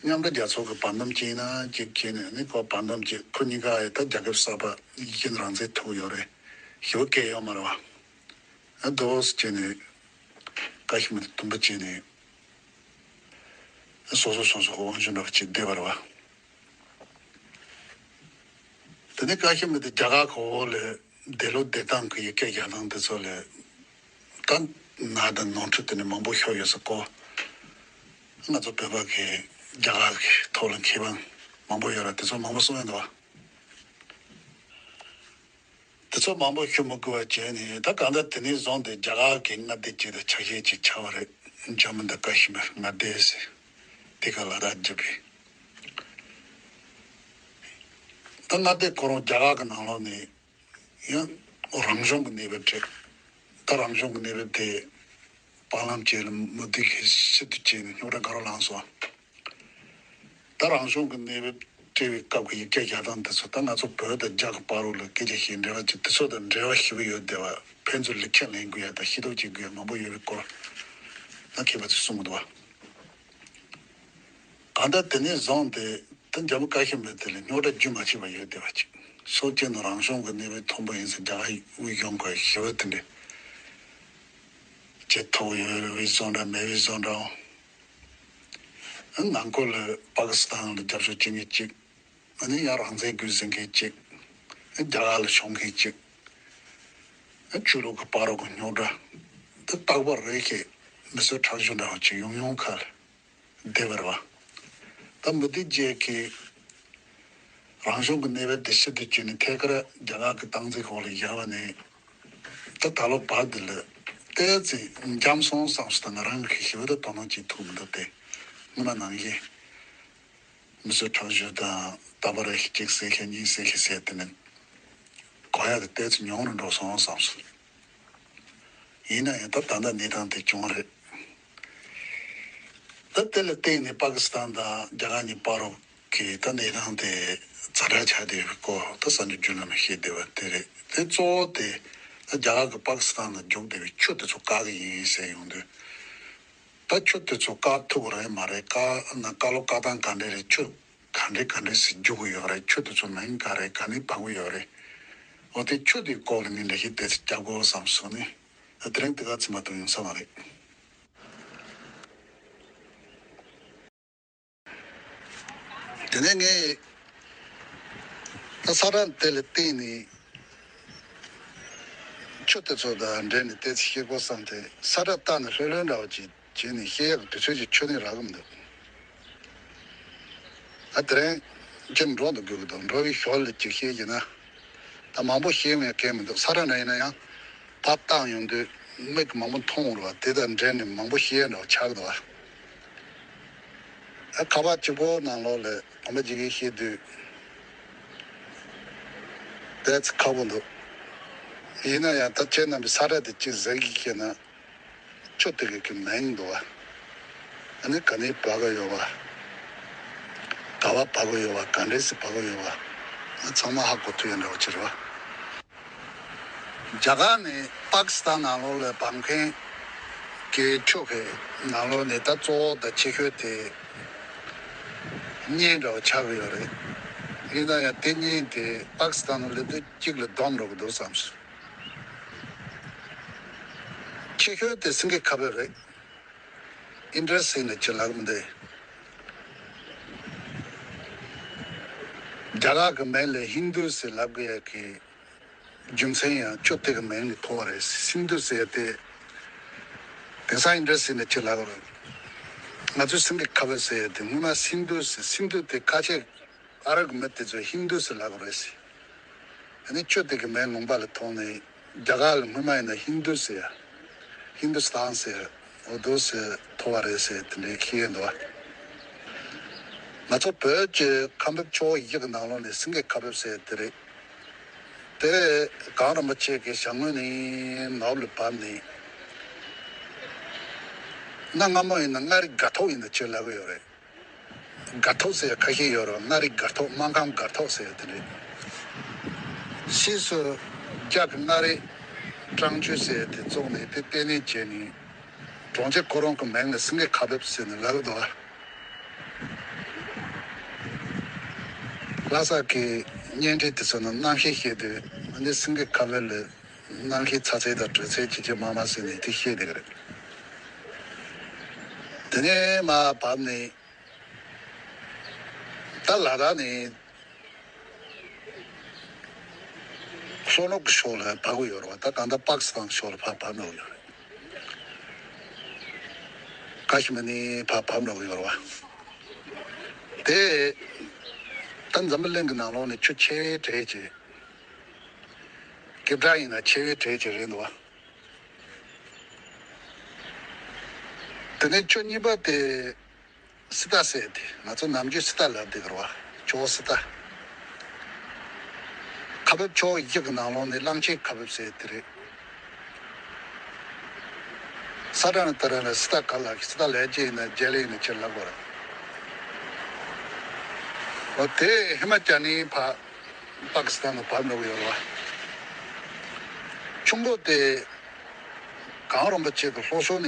མཉམ་འབྲེལ་རྒྱལ་ཚོགས་ཀྱི་བར་འདུམ་ཅིག་ཡིན་ན་ཅིག་བྱས་ནས་ནི་ཁོ་བར་འདུམ་ཅིག་ཁོ་གཉིས་ཀ་ཡི་ད་རྒྱལ་ཁབ་གསར་པ་ཡིན་རང་བཙན་ཐོབ་ཡོད་རེད། ཞེ་པོ་སྐད་ཡོད་མ་རེད་བ། ཨ་དོ་སེ་བྱས་ནས་ཀ་ཤི་མིར་དེ་དུམ་བུ་བྱས་ནས། སོ་སོ་སོ་སོ་གི་དབང་ཆ་འདྲ་བ་ཅིག་བསྡད་པ་རེད་བ། དེ་ནས་ཀ་ཤི་མིར་དེ་རྒྱ་གར་གོ་བོ་ལས་འདས་ལོ་བསྡད་སྟངས་ཀྱི་ཡི་གེ་རྒྱག་སྟངས་དེ་ཚོ་ལས་ད་ང་དང་ནོར་འཁྲུལ་དེ་ནས་མང་པོ་ཤོར་ཡོད་ས་གོ། ང་ཚོ་བོད་པ་གི་རྒྱ་གར་གི་ཐོག་ལ་མཁས་པ་མང་པོ་ཡོད་ར། དེ་ཚོ་མང་པོ་གསུང་ཡོད་འདུག་བ། དེ་ཚོ་མང་པོ་ཞུ་མི་དགོས་པ་བྱས་ནས་ད་གང་ལྟར་དེ་ནས་བཟུང་སྟེ་རྒྱ་གར་གྱི་མངའ་སྡེ་གཅིག་དང་ཆ་ཤས་གཅིག་ཆགས་པ་རེད། ཇམ་མུ་དང་ཀ་ཤི་མིར་མངའ་སྡེ་ཟེར། དེ་ག་ལ་དྭགས་བརྒྱབ་པས། ད་མངའ་སྡེ་ཁོ་རང་རྒྱ་གར་གྱི་ནང་ལོགས་ནས་ཡང་རང་གཞུང་གི་གནས་བབ་བྲལ། ད་རང་གཞུང་གི་གནས་བབ་དེ་བར་ལམ་བཅད་ལ་མུ་དུ་གི་ཕྱིར་དུ་བཅད་ནས་རྙོག་དྲ་དགའ་རབ་ལངས་སོང་། ད་རང་གཞུང་གི་གནས་བབ་བྲལ་བའི་སྐབས་ཀྱི་ཡིག་སྐད་རྒྱག་སྟངས་དེ་ཚོ་ད་ང་ཚོ་བོད་དང་རྒྱ་གི་བར་རོ་ལ་སྐད་ཆ་བཤད་འབྲེལ་བ་བྱེད་དུས་ཚོད་དང་འབྲེལ་བ་ཞེ་པོ་ཡོད་བསྡད་པ། ཕན་ཚུན་ལེགས་ཆ་ལེན་དགོས་ཡ་དང་ཤེས་རྟོགས་བྱེད་དགོས་ཡ་མང་པོ་ཡོད་པའི་སྐོར་ད་མཁས་པ་ཚོས་གསུང་གི་འདུག་བ། གང་ལྟར་དེ་ནས་བཟུང་སྟེ་ད་ཇམ་མུ་ཀ་ཤི་མིར་དེ་ལ་རྙོག་དྲ་རྒྱུན་མ་ཆད་པ་ཡོད་བསྡད་པ་ཅིག་སོག་སྐྱེས་ནང་རང་གཞུང་གི་གནས་བབ་མཐོན་པོ་ཡིན་ཟེར་རྒྱ་གར་དབུས་གཞུང་གི་ཞི་བ་དེ་འདྲ་བྱེད་ཐུབ་ཡོད་པའི་བཟོ་འདྲ་མེད་པའི་བཟོ་འདྲའོ། ནང་ཁུལ་ལ་པ་ཀི་སི་ཐན་ལ་རྒྱབ་སྐྱོར་བྱེད་མཁན་གཅིག་ཨ་ནི་ཡང་རང་བཙན་དགོས་ཟེར་མཁན་གཅིག་རྒྱ་གར་ལ་ཤོང་མཁན་གཅིག་ཆོས་ལུགས་ཀྱི་བར་རོ་གི་རྙོག་དྲ་འདི་རྟག་པར་རེ་ཞིག་མི་གསོད་ཁྲག་སྦྱོར་འདྲ་བ་ཅིག་ཡོང་ཡོང་ཁ་ལ་བསྡད་པ་རེད་བ། ད་མུ་དུ་རྗེས་ཀྱི་རང་གཞུང་གི་གནས་བབ་འདི་ཕྱིར་དུ་བསྐྱོད་ནས་ཐད་ཀར་རྒྱ་གར་གྱི་སྟངས་འཛིན་འོག་ལ་བཞག་པ་ནས། ད་ད་ལོ་བར་འདི་ལ་ཏོག་ཙམ་འཇམ་སོང་བསམ་སོང་། ད་ང་རང་གི་ཞི་བ་ད་དོ་སྣང་བྱེད་ཐུབ་མི་འདུག་སྟེ། སྔོན་མ་ནང་བཞིན་མི་གསོད་ཁྲག་སྦྱོར་དང་རྟག་པར་རེ་ཞིག་གཅིག་བསད་ཤེས་གཉིས་བསད་ཤེས་ཟེར་དེ་ནི་གོ་ཡ་དེ་ཏོག་ཙམ་ཉུང་རུ་འགྲོ་སོང་བསམ་སོང་། ཡིན་ན་ཡང་ད་ད་ལྟ་གནས་སྟངས་དེ་བྱུང་རེད། ད་དེ་ལ་བརྟེན་ནས་པ་ཀི་སི་ཐན་དང་རྒྱ་གར་གཉིས་བར་རོ་གི་ད་གནས་སྟངས་དེ་ཛ་དྲག་ཆགས་བསྡད་པའི་སྐོར་ད་གསར་འགྱུར་བརྒྱུད་ལམ་ནས་བཤད་བསྡད་པ་དེ་རེད། དེ་གཙོ་བོ་དེ་ད་རྒྱ་གར་གྱིས་པ་ཀི་སི་ཐན་ལ་རྒྱུག་བསྡད་པའི་ཆུ་དེ་ཚོ་བཀག་གི་ཡིན་ཟེར་ཡོང་དུས། ད་ཆུ་དེ་ཚོ་བཀག་ཐུབ་ཀྱི་རེད་མ་རེད། བཀག་ན་བཀག་ལོ་བཀག་སྟངས་ག་འདྲ་རེད། ཆུ་ག་འདྲ་ག་འདྲ་ཞིག་རྒྱུག་གི་ཡོད་རེད། ཆུ་དེ་ཚོ་མིང་ག་རེད། ག་ནས་འབབ་གི་ཡོད་རེད། འོ་དེ་ཆུ་དེའི་སྐོར་ལ་ངས་འགྲེལ་བཤད་ཏོག་ཙམ་རྒྱག་དགོས་བསམ་སོང་ནས། དེ་རིང་དེ་ག་ཚོད་མ་གཏོགས་ཡོང་ས་མ་རེད། དེ་ནས་ངས་ད་ས་ཁྲ་དེ་ལ་བལྟས་ནས། ཆུ་དེ་ཚོ་དང་འབྲེལ་ནས་ཏོག་ཙམ་ཤེས་དགོས་བསམ་སྟེ། ས་ཁྲ་བལྟས་ནས་ལྷོད་ལྷོད་འདྲ་བོ་ཅིག་བྱས་ནས་བཤད་ཡག་གི་དུས་ཚོད་ཅིག་ཁྱོན་ནས་རག་གི་མི་འདུག་ཨ། དེ་རིང་ཁྱེད་འགྲོ་འདུག་དགོས་ཀྱི་འདུག་འགྲོ་བའི་ཞོར་ལ་ཅིག་བཤད་ཀྱི་ན། ད་མང་པོ་བཤད་ཡོང་ཡ་གང་མི་འདུག་ས་ཁྲ་ན་ཡིན་ན་ཡང་ཕར་བཏང་ཡོང་དུས་མིག་གིས་མང་པོ་མཐོང་འོང་ར་བ། དེ་དང་འབྲེལ་ནས་མང་པོ་བཤད་ཡ་འདྲ་བོ་ཆགས་ཀྱི་འདུག་བ། ཨ། ཁ་པར་གཅིག་པོ་ནང་ལོགས་ལ་གོམ་པ་གཅིག་གིས་བཤད་དུས་ཏོག་ཙམ་ཁག་པོ་འདུག་ཡིན་ན་ཡང་ད་ཁྱེད་རྣམ་པས་ས་ཁྲ་དེ་གཅིག་གཟིགས་ཀྱིས་བཤད་ན། ཆུ་དེ་གི་གི་མིང་འདུག་བ། ཨ་ནི་ག་ནས་བབས་ཀྱི་ཡོད་བ། ག་བ་བབས་ཀྱི་ཡོད་བ། ག་འདྲས་སེ་བབས་ཀྱི་ཡོད་བ། ཨ། ཚང་མ་ཧ་གོ་ཐུབ་ཡ་འདྲ་བོ་ཅིག་རེད་བ། རྒྱ་གར་ནས་པ་ཀི་སི་ཐན་ནང་ལོགས་ལ་བབས་མཁན་གྱི་ཆུ་གི་ནང་ལོགས་ནས་ད་གཙོ་བོ་དང་ཆེ་ཤོས་དེ་གཉན་འདྲ་བོ་ཆགས་ཀྱི་ཡོད་རེད། ཡིན་ན་ཡང་དེ་གཉན་དེ་པ་ཀི་སི་ཐན་ནང་སླེབས་དུས་གཅིག་ལ་སྡོམ་འགྲོ་གི་འདུག་བསམ་སོང་། ཆེ་ཤོས་དེ་སེང་གེ་ཁ་བེབ་རེད། ཨིན་ཌ་སི་ཟེར་ནས་ཅིག་ལབ་མི་འདུག་རྒྱ་གར་གི་མིང་ལ་ཧིན་རྡུ་ཟེར་ལབ་དགོས་ཡ་གི་རྒྱུ་མཚན་ཡང་ཆུ་དེ་གི་མིང་ནས་ཐོགས་པ་རེད། སིན་རྡུ་ཟེར་ཡ་དེ། དེང་སང་ཨིན་ཌ་སི་ཟེར་ནས་ཅིག་ལབ་རེད། ང་ཚོས་སེང་གེ་ཁ་བེབ་ཟེར་ཡ་དེ་སྔོན་མ་སིན་རྡུ་ཟེར། སིན་རྡུ་དེ་ཁ་ཤས་ཨ་རབ་གི་མི་དེ་ཚོས་ཧིན་རྡུ་ཟེར་ལབ་རེད་ཟེར། ཨ་ནི་ཆུ་དེ་གི་མིང་ལུང་པ་ལ་ཐོགས་ནས་རྒྱ་གར་ལ་སྔོན་མ་ཡིན་ན་ཧིན་རྡུ་ཟེར་ཡ། ཧིན་དུ་སི་ཐན་ཟེར་འོ་འདུག་ཟེར་ཐོགས་པ་རེད་ཟེར་དེ་འདྲའི་ཁྱེར་ཡོང་འདུག་ང་ཚོ་བོད་ཀྱི་ཁ་འབབ་ཆུ་བོ་བཞི་གི་ནང་ལོགས་ནས་སེང་གེ་ཁ་འབབ་ཟེར་དེ་རེད། དེ་གངས་རིན་པོ་ཆེ་གི་ཞལ་སྔོན་ནས་ནོར་བུ་ལ་བབས་ནས། གནའ་སྔ་མོ་ཡིན་ན་མངའ་རིས་སྒར་ཐོག་ཡིན་ན་ཅིག་ལབ་ཀྱི་ཡོད་རེད། སྒར་ཐོག་ཟེར་ཁ་ཤས་ཡོད་རེད། མངའ་རིས་སྒར་ཐོག། སྨར་ཁམས་སྒར་ཐོག་ཟེར་དེ་རེད། ཕྱིས་སུ་རྒྱ་གི་མངའ་རིས་ཀྲང་ཅུས་ཟེར་དེ་བཙུགས་ནས་དེ་བརྟན་ལྷིང་བྱས་ནས་གྲོང་ཁྱེར་ཁོ་རང་གི་མིང་ལ་སེང་གེ་ཁ་འབབ་ཟེར་ནས་ལབ་ཀྱི་འདུག་ལྷ་ས་གི་བརྙན་འཕྲིན་དེ་ཚོ་ནང་གནམ་གཤིས་བཤད་དུས་ཨ་ནི་སེང་གེ་ཁ་འབབ་ལ་གནམ་གཤིས་ཚ་ཚད་དང་དྲོད་ཚད་ཇེ་ཆེ་མར་མར་ཟེར་ནས་དེ་བཤད་བསྡད་ཀྱི་རེད། དེ་ནས་མར་བབས་ནས། ད་ལ་དྭགས་ནས་ལྷོ་ནུབ་ཀྱི་ཕྱོགས་ལ་བབས་ཀྱི་ཡོད་རེད་བ། ད་གང་ལྟར་པཱ་ཀི་སི་ཐན་ཕྱོགས་ལ་ཕར་བབས་འགྲོ་གི་ཡོད་རེད། ཀ་ཤི་མིར་ནས་ཕར་བབས་འགྲོ་གི་ཡོད་རེད་བ། དེ་ད་འཛམ་བུ་གླིང་གི་ནང་ལོགས་ནས་ཆུ་ཆེ་བའི་གྲས་ཀྱི་སྐད་གྲགས་ཡིན་ན་ཆེ་བའི་གྲས་ཀྱི་རེད་འདུག་བ། དེ་ནས་ཆུ་གཉིས་པ་དེ། སི་ཏ་ཟེར་དེ་ང་ཚོ་ནམ་རྒྱུན་སི་ཏ་ལབ་བསྡད་ཀྱི་རེད་བ། ཆུ་བོ་སི་ཏ། ཁ་འབབ་ཆུ་བོ་བཞི་གི་ནང་ལོགས་ནས་གླང་ཆེན་ཁ་འབབ་ཟེར་དེ་རེད། ས་ཁྲ་ནས་ལྟ་ར་ན་སི་ཏ་ག་ལ་སི་ཏ་ལས་ཅི་ཡིན་ན་རྒྱལ་ལ་ཡིན་ན་ཅི་ལབ་དགོས་རེད། འོ་དེ་ཧི་མ་ཅལ་ནས་ཕར་པཱ་ཀི་སི་ཐན་ལ་བབས་འགྲོ་གི་ཡོད་རེད་བ། ཆུ་བོ་དེ་གངས་རིན་པོ་ཆེ་གི་ལྷོ་ཕྱོགས་ནས་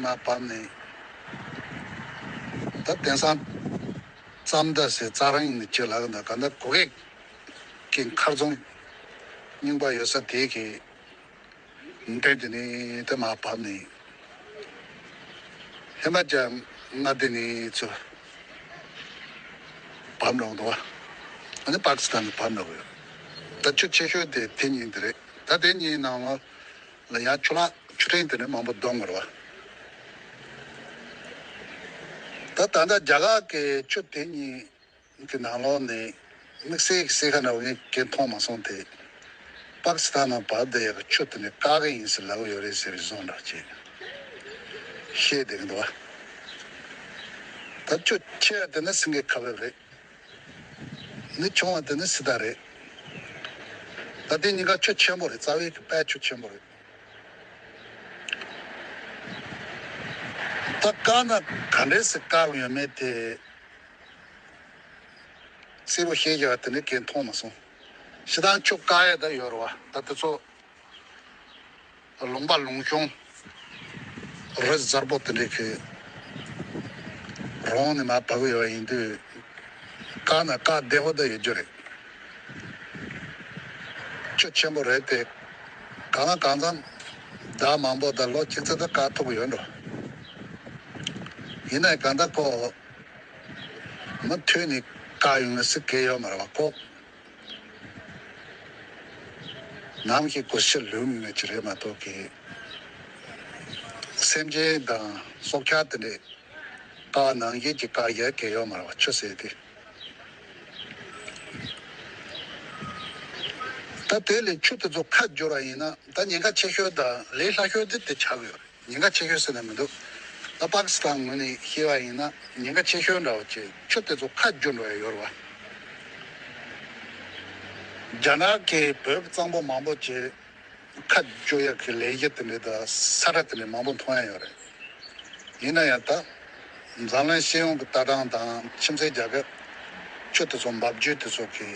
མར་བབས་ནས། ད་དེང་སང་རྩྭ་མདའ་ཟེར་རྩྭ་རང་ཡིན་ན་ཅི་ལབ་ན། ག་ན་གོ་ཀེག་གི་མཁར་རྫོང་རྙིང་པ་ཡོད་ས་དེ་གི་མདུན་དེ་ནས་དེ་མར་བབས་ནས། ཧི་མ་ཅལ་མངའ་སྡེ་ནས་ཚུར་བབས་འགྲོ་འདུག་བ། ཨ་ནི་པཱ་ཀི་སི་ཐན་ནས་བབས་འགྲོ་གི་ཡོད། ད་ཆུ་ཆེ་ཤོས་དེ་དེ་གཉིས་དེ་རེད། ད་དེ་གཉིས་ནང་ལོགས་ལ་ཡང་ཆུ་ལག་ཆུ་ཕྲན་དེ་འདྲ་མང་པོ་བསྡོམས་ཡོད་རེད་བ། ད་ད་ལྟ་རྒྱ་གར་གྱི་ཆུ་དེ་གཉིས་ཀྱི་ནང་ལོགས་ནས་དམིགས་བསལ་གྱི་གསལ་ཁ་འདྲ་བོ་ངས་གང་མཐོང་མ་སོང་སྟེ། པཱ་ཀི་སི་ཐན་ནང་བབས་བསྡད་ཡག་གི་ཆུ་དེ་ནི་བཀག་གི་ཡིན་ཟེར་ལབ་ཀྱི་ཡོད་རེད་ཟེར་བཟོ་འདྲ་བྱས་བཤད་བསྡད་ཀྱི་འདུག་བ། ད་ཆུ་ཆེ་བ་དེ་ནི་སེང་གེ་ཁ་འབབ་རེད། ནི་ཆུང་བ་དེ་ནི་སི་ཏ་རེད། ད་དེ་གཉིས་ཀ་ཆུ་ཆེན་པོ་རེད། རྩ་བའི་གི་དཔེ་ཆུ་ཆེན་པོ་རེད། ད་བཀག་ན་ག་འདྲས་སེ་བཀག་ཡོད་མེད་དེ་གསལ་པོ་ཤེས་ཀྱི་བ་དེ་ནི་གང་མཐོང་མ་སོང་། སྤྱིར་བཏང་ཆུ་བཀག་ཡ་ད་ཡོད་རེད་བ། ད་དེ་ཚོ་ལུང་པ་ལུང་གཤོང་རི་གཟར་པོ་དེ་འདྲའི་གི་རོང་ནས་མར་བབས་ཡོད་པ་ཡིན་དུས། བཀག་ན་བཀག་བདེ་པོ་ད་ཡོད་རྒྱུ་རེད། ཆུ་ཆེན་པོ་རེད་དེ། གང་ལ་གང་འཚམ་ཟླ་མང་པོ་དང་ལོ་གཅིག་ཙམ་ད་བཀག་ཐུབ་ཀྱི་ཡོད་འགྲོ། ཡིན་ནའི་གང་ལྟར་ཁོ་མུ་མཐུད་ནས་ བཀག་ཡོང་ན་སྲིད་གེ་ཡོད་མ་རེད་བ་ཁོ། ནམ་ཞིག་གོ་ཤི་ལུས་མི་ངེས་ཀྱི་རེད་མ་གཏོགས་ཀྱི། སེམས་ཅན་དང་སྲོག་ཆགས་དེ་འདྲས་བཀག་ནང་བཞིན་གྱི་བཀག་ཡས་གེ་ཡོད་མ་རེད་བ་ཆུ་ཟེར་དེ། ད་དེ་ལས་ཆུ་དེ་ཚོ་ཁ་བསྒྱུར་བ་ཡིན་ན་ད་ཉེན་ཁ་ཆེ་ཤོས་དང་ལས་སླ་ཤོས་དེ་དེ་ཆགས་ཡོད་རེད། ཉེན་ཁ་ཆེ་ཤོས་ཟེར་ན་མི་འདུག་ད་པ་ཀི་སི་ཐན་ངོས་ནས་བཤད་པ་ཡིན་ན་ཉེན་ཁ་ཆེ་ཤོས་འདྲ་བོ་ཅིག་ཆུ་དེ་ཚོ་ཁ་བསྒྱུར་འགྲོ་ཡ་ཡོད་རེད་བ། རྒྱ་ནག་གིས་བོད་ཀྱི་གཙང་པོ་མང་པོ་ཅིག་ཁ་བསྒྱུར་ཡ་གི་ལས་གཞི་དེ་འདྲ་དང་ས་ཁྲ་དེ་འདྲ་མང་པོ་མཐོང་ཡ་ཡོད་རེད། ཡིན་ན་ཡང་ད་འཛམ་གླིང་སྤྱི་ཡོངས་ཀྱི་ལྟ་སྟངས་དང་ཁྱིམ་མཚེས་རྒྱལ་ཁབ་ཆུ་དེ་ཚོ་འབབ་རྒྱུད་དེ་ཚོ་གི་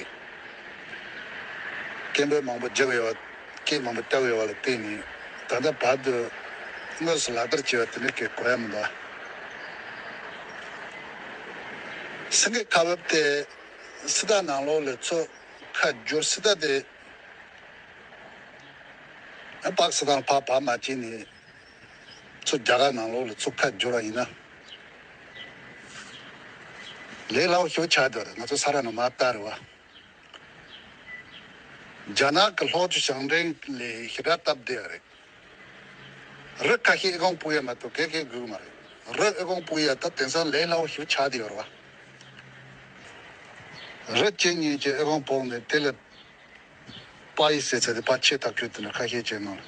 སྐད་འབོད་མང་པོ་རྒྱག་ཡོད་པ། སྐད་མང་པོ་བཏབ་ཡོད་པ་ལ་བརྟེན་ནས་ད་ལྟ་བར་དུ་དངོས་སུ་ལག་བསྟར་བྱས་པ་དེ་འདྲ་གི་གོ་ཡ་མི་འདུག་སེང་གེ་ཁ་འབབ་དེ་སི་ཏ་ནང་ལོགས་ལ་ཚུར་ཁ་བསྒྱུར་སི་ཏ་དེ་པག་སི་ཏང་ཕར་བབས་མ་བྱས་ནས་ཚུར་རྒྱ་གར་ནང་ལོགས་ལ་ཚུར་ཁ་བསྒྱུར་བ་ཡིན་ན་ལས་སླ་བོ་ཞིག་ཆགས་འདུག་ང་ཚོ་ས་ར་ནས་མར་ལྟ་རེད་བ། རྒྱ་ནག་གི་ལྷོ་ཕྱོགས་ཞང་ཀྲེང་ལ་ཞེ་དྲག་སྟབས་བདེ་བ་རེད། རི་ཁ་ཤས་ཨེ་ཀོང་སྤོ་ཡ་མ་གཏོགས་ག་གེ་དགོས་ཀྱི་མ་རེད། རི་ཨེ་ཀོང་སྤོ་ཡ་ད་དེང་སང་ལས་སླ་བོ་ཞིག་ཆགས་བསྡད་ཡོད་རེད་བ། རི་གཅིག་གཉིས་ཀྱི་ཨེ་ཀོང་སྤོས་ནས་དེ་ལ་པ་ཡི་ཟེར་ཚད་དེ་ཕར་ཆེ་ཐག་ཆོད་དེ་འདྲ་ཁ་ཤས་ཅིག་ནང་ལ་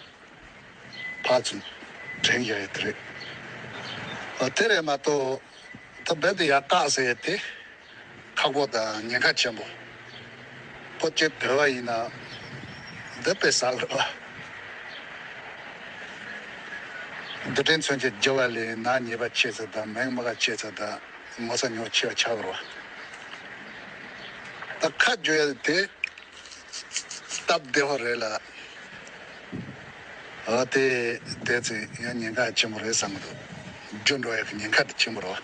ཕར་ཚུར་འདྲེན་རྒྱག་ཡ་དེ་རེད། ཨ་དེ་རེད་མ་གཏོགས་ད་རྦད་དེ་ཡར་བཀག་ཟེར་ཡ་དེ། ཁག་པོ་དང་ཉེན་ཁ་ཆེན་པོ། ཁོ་གཅིག་བྲོས་པ་ཡིན་ན། འདི་དཔེ་ཟ་གི་རེད་བ། རྡུལ་ཕྲན་མཚོན་ཆ་རྒྱུ་བ་ལས་ནག་ཉེས་པ་ཆེ་ཚད་དང་མེག་མ་ཁ་ཆེ་ཚད་དང་ངོ་ཚ་ཉོ་ཆེ་བ་ཆགས་གི་རེད་བ། ད་ཁ་བསྒྱུར་ཡ་དེ་སྟབས་བདེ་བོ་རེད་ལ། འོ་དེ་དེ་ཚོ་ཡང་ཉེན་ཁ་ཆེན་པོ་རེད་བསམ་གི་འདུག་རྒྱུ་འགྲོ་ཡ་གི་ཉེན་ཁ་དེ་ཆེན་པོ་རེད་བ།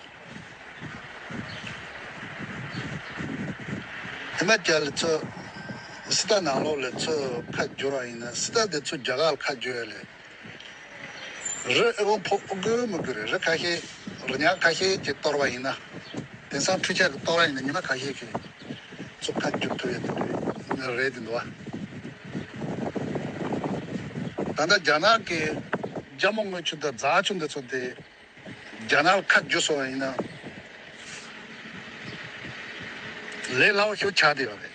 ཧི་མ་ཅལ་ཚོ་སི་ཏ་ནང་ལོགས་ལ་ཚོ་ཁ་བསྒྱུར་བ་ཡིན་ན་སི་ཏ་དེ་ཚོ་རྒྱ་གར་ཁ་བསྒྱུར་ཡ་ལས་རི་ཨེ་ཀོང་ཕོག་དགོས་མི་དགོས་རེད། རི་ཁ་ཤས་རི་ཉག་ཁ་ཤས་ཀྱི་གཏོར་བ་ཡིན་ན་དེང་སང་འཕྲུལ་ཆས་ཀྱི་གཏོར་བ་ཡིན་ན་ཉི་མ་ཁ་ཤས་ཀྱི་ཚོ་ཁ་བསྒྱུར་ཐུབ་ཡ་དེ་རེད་དེ་འདུག་བ། ད་ལྟ་རྒྱ་ནག་གི་རྒྱ་མོ་དངུལ་ཆུ་དང་རྫ་ཆུ་འདི་ཚོ་དེ། རྒྱ་ནག་ལ་ཁ་བསྒྱུར་སོང་བ་ཡིན་ན་ལས་སླ་བོ་ཞིག་ཆགས་བསྡད་ཡོད་རེད།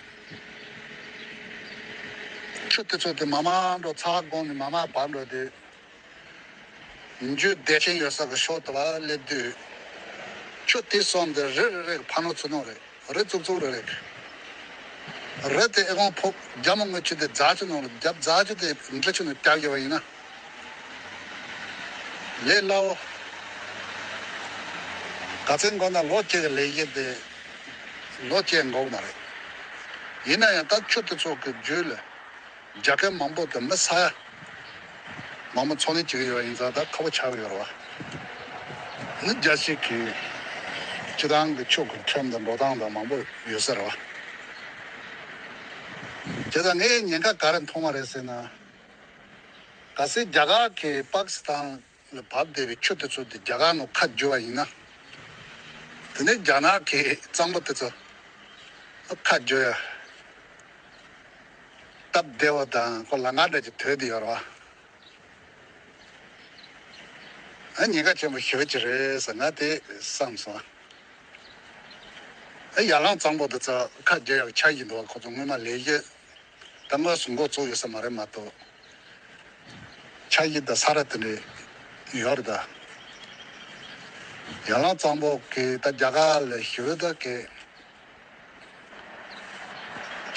ཆུ་དེ་ཚོ་དེ་མ་མ་འགྲོ་ཚ་བ་དགོང་ནས་མ་མ་བབས་འགྲོ་དུས་འཇུ་བདེ་ཆེན་ཡོད་ས་གི་ཕྱོགས་དེ་བ་སླེབས་དུས་ཆུ་དེ་སོང་དེ་རི་རེ་རེ་གི་ཕ་ནོ་ཚུར་ནོ་རེད། རི་ཙུག་ཙུག་རེ་རེད། རི་དེ་ཨེ་ཀོང་ཕོག་རྒྱ་མོ་དངུལ་ཆུ་དེ་རྫ་ཆུ་ནང་ལ་རྒྱབ་རྫ་ཆུ་དེ་འབྲི་ཆུ་ནང་རྒྱབ་ཡོད་པ་ཡིན་ན། ལས་སླ་བོ། ག་ཚོད་འགོར་ན་ལོ་གཅིག་གི་ལས་གཞི་དེ་ལོ་གཅིག་འགོར་གི་མ་རེད། ཡིན་ན་ཡང་ད་ཆུ་དེ་ཚོ་གི་རྒྱུད་ལ་རྒྱལ་ཁབ་མང་པོ་དང་མི་ས་ཡ་མང་པོ་འཚོ་གནས་བྱེད་ཀྱི་ཡོད་པ་ཡིན་ཙང་ད་ཁག་པོ་ཆགས་ཀྱི་ཡོད་རེད་བ། ནི་རྒྱལ་སྤྱི་གི་སྤྱི་བཏང་གི་ཆོས་ཀྱི་ཁྲིམས་དང་འགྲོ་སྟངས་དང་མང་པོ་ཡོད་ས་རེད་བ། བྱས་ཙང་ངས་ཉེན་ཁ་ག་རེ་མཐོང་བ་རེད་ཟེར་ན། གལ་སྲིད་རྒྱ་གར་གྱིས་པ་ཀི་སི་ཐན་ལ་བབས་བསྡད་པའི་ཆུ་དེ་ཚོ་དེ་རྒྱ་གར་ནང་ཁ་བསྒྱུར་བ་ཡིན་ན། དེ་ནས་རྒྱ་ནག་གི་གཙང་པོ་དེ་ཚོ་ཁ་བསྒྱུར་ཡ། སྟབས་བདེ་བ་དང་ཁོ་ལ་ང་འདྲ་ཅིག་དོད་དེ་ཡོད་རེད་བ། ཨ་ཉེན་ཁ་ཆེན་པོ་ཞེ་པོ་ཅིག་རེད་ཟེར་ང་དེ་བསམ་སོང་། ཨ་ཡ་ལང་གཙང་པོ་དེ་ཚོ་ཁ་རྒྱག་ཡག་ཆ་ཡིན་འདུག་ཁོ་ཚོ་སྔོན་མ་ལས་གཞི་ད་དངོས་སུ་འགོ་བཙུགས་ཡོད་ས་མ་རེད་མ་གཏོགས། ཆ་ཡིན་ད་ས་ར་དེ་འདྲ་ཡོད་རེད་ད། ཡ་ལང་གཙང་པོ་གི་ད་རྒྱ་གར་ལ་ཞུ་ད་གི་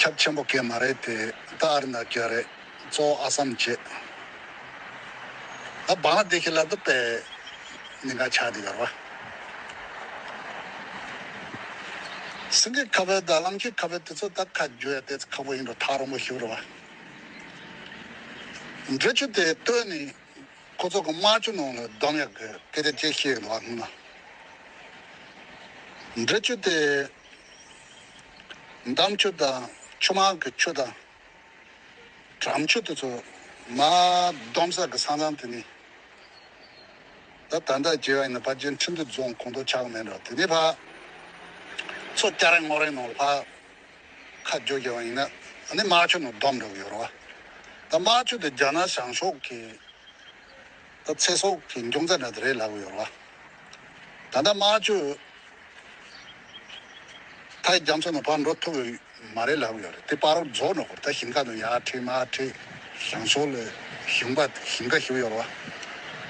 ཁྱབ་ཆེན་པོ་གས་མ་རེད་དེ། ད་ཨ་རི་ན་རྒྱ་རེད། གཙོ་བོ་ཨ་སམ་བྱེད། ད་བང་ལ་དེ་ཁི་ལ་ད་པའི་ཉེན་ཁ་ཆགས་དེ་ཡོད་རེད་བ། སེང་གེ་ཁ་བའི་ད་གླང་ཆེན་ཁ་བའི་དེ་ཚོ་ད་ཁ་བསྒྱུར་ཡ་དེ་ཚོ་ཁག་པོ་ཡིན་འགྲོ་ཐག་རིང་པོ་ཞིག་རེད་བ། འབྲི་ཆུ་དེ་བཏོན་ནས་ཁོ་ཚོ་གི་རྨ་ཆུ་ནང་ལ་བསྡོམ་ཡག་གི་སྐད་ཆ་ཅིག་བཤད་ཡོད་འདུག་བ་སྔོན་མ། འབྲི་ཆུ་དེ་འདམ་ཆུ་དང་ཆུ་དམར་གི་ཆུ་དང་། གྲམ་ཆུ་དེ་ཚོ་མར་བསྡོམ་ས་གི་ས་མཚམས་དེ་ནི། ད་ད་ལྟ་བྱས་པ་ཡིན་ན་ཕལ་ཆེར་ཁྲིན་ཏུའུ་རྫོང་ཁོངས་གཏོགས་ཆགས་མེད་འགྲོ། དེ་ནས་ཕར་ ཚོ་སྐྱ་རེངས་སྔོ་རེངས་ནང་ལ་ཕར་ཁ་རྒྱུག་རྒྱག་པ་ཡིན་ན་ཨ་ནི་དམར་ཕྱོགས་ནང་བསྡོམས་འགྲོ་གི་ཡོད་རེད་བ། ད་དམར་ཕྱོགས་དེ་རྒྱ་ནག་བྱང་ཕྱོགས་ཀྱི་ད་ཚེ་སྲོག་གི་འབྱུང་རྩ་འདྲ་དེ་རེད་ལབ་ཀྱི་ཡོད་རེད་བ། ད་ལྟ་དམར་ཕྱོགས་མཐའི་རྒྱ་མཚོ་ནང་ཕར་འགྲོ་ཐུབ་ཀྱི་མ་རེད་ལབ་ཀྱི་ཡོད་རེད། དེ་བར་རྫོགས་འགྲོ་གི་རེད། ད་ཞིང་ཁ་དང་ཡར་ཁྲིད་མར་ཁྲིད་བྱང་ཕྱོགས་ལ་ཞིང་པ་ཞིང་ཁ་ཞིག་ཡོད་རེད་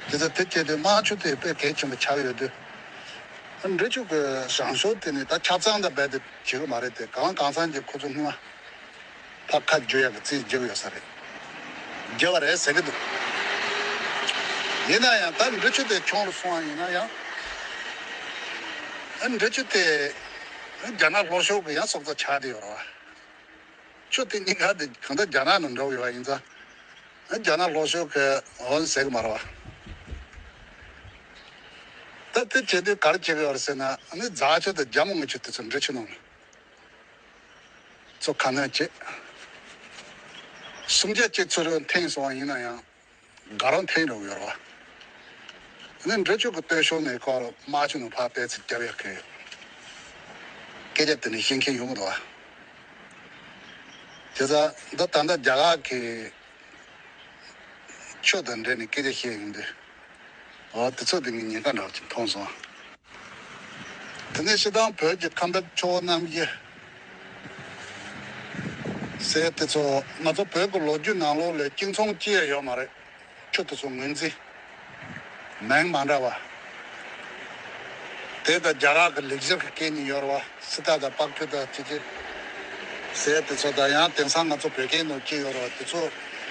བ། དེ་ཚོ་དེ་བྱས་ཏེ་དམར་ཕྱོགས་དེ་དཔེ་གལ་ཆེན་པོ་ཆགས་ཡོད་དུས། འབྲི་ཆུ་གི་བྱང་ཕྱོགས་དེ་ནི་ད་ཆབ་གསང་དང་རྦད་དེ་བྱེད་ཀྱི་མ་རེད་དེ། གང་གང་འཚམ་གྱི་ཁོ་ཚོ་སྔོན་མ་ཕར་ཁ་རྒྱུག་ཡག་གི་རྩིས་རྒྱག་ཡོད་ས་རེད། རྒྱབ་པ་རེད་ཟེར་གྱི་འདུག་ཡིན་ན་ཡང་ད་འབྲི་ཆུ་དེ་ཁྱོན་ལ་སོང་བ་ཡིན་ན་ཡང་། ཨ་འབྲི་ཆུ་དེ་རྒྱ་ནག་ལྷོ་ཕྱོགས་ཀྱི་ཡང་སྲོག་རྩ་ཆགས་བསྡད་ཡོད་རེད་བ། ཆུ་དེ་གཉིས་ཀ་དེ་གང་ལྟར་རྒྱ་ནག་ནང་འགྲོ་གི་ཡོད་པ་ཡིན་ཙང་། ཨ་རྒྱ་ནག་ལྷོ་ཕྱོགས་ཀྱི་འོན་ཟེར་གྱི་མ་རེད་བ། ད་དེ་བྱེད་དུས་ག་རེ་བྱེད་ཀྱི་ཡོད་རེད་ཟེར་ན། ཨ་ནི་རྫ་ཆུ་དང་རྒྱ་མོ་ངོས་ཆུ་དེ་ཚོ་འབྲི་ཆུ་ནང་ལ། ཚོ་ཁ་སྣོན་བྱེད། སུམ་བརྒྱ་གཅིག་ཚོ་རེ་འཐེན་སོང་བ་ཡིན་ན་ཡང་། དགའ་རབ་འཐེན་འགྲོ་གི་ཡོད་རེད་བ། ནི་འབྲི་ཆུ་གི་སྟོད་ཕྱོགས་ནས་ཁོ་དམར་ཆུ་ནང་ཕར་ཏོག་ཙམ་རྒྱབ་ཡག་གི་སྐད་ཆ་དེ་ནི་བཤད་མཁན་ཡོང་གི་འདུག་བ། དེ་ཙང་འདི་ད་ལྟ་རྒྱ་གར་གྱི་ཆོས་དང་འབྲེལ་ནས་སྐད་ཆ་བཤད་ཡོང་དུས། འོ་དེ་ཚོ་དེ་ངས་ཉེན་ཁ་འདྲ་བ་ཅིག་མཐོང་སོང་། དེ་ནས་སྤྱིར་བཏང་བོད་ཀྱི་ཁམས་པའི་ཆུ་བོ་རྣམ་བཞི་ཟེར་དེ་ཚོ་ང་ཚོ་བོད་ཀྱི་ལོ་རྒྱུས་ནང་ལོགས་ལ་གཅིག་མཚུངས་ཅི་ཡང་ཡོད་མ་རེད། ཆུ་དེ་ཚོ་ངོས་འཛིན་མིང་མ་འདྲ་བ། དེ་དང་རྒྱ་གར་གྱི་ལེགས་སྦྱར་གྱི་སྐད་གཉིས་ཡོད་རེད་བ། སི་ཏཱ་དང་པག་ཕུ་དང་ཅི་ཅི་ཟེར་དེ་ཚོ་དང་། ཡང་དེང་སང་ང་ཚོ་བོད་སྐད་ནང་ཅི་ཡོད་རེད་བ། དེ་ཚོ་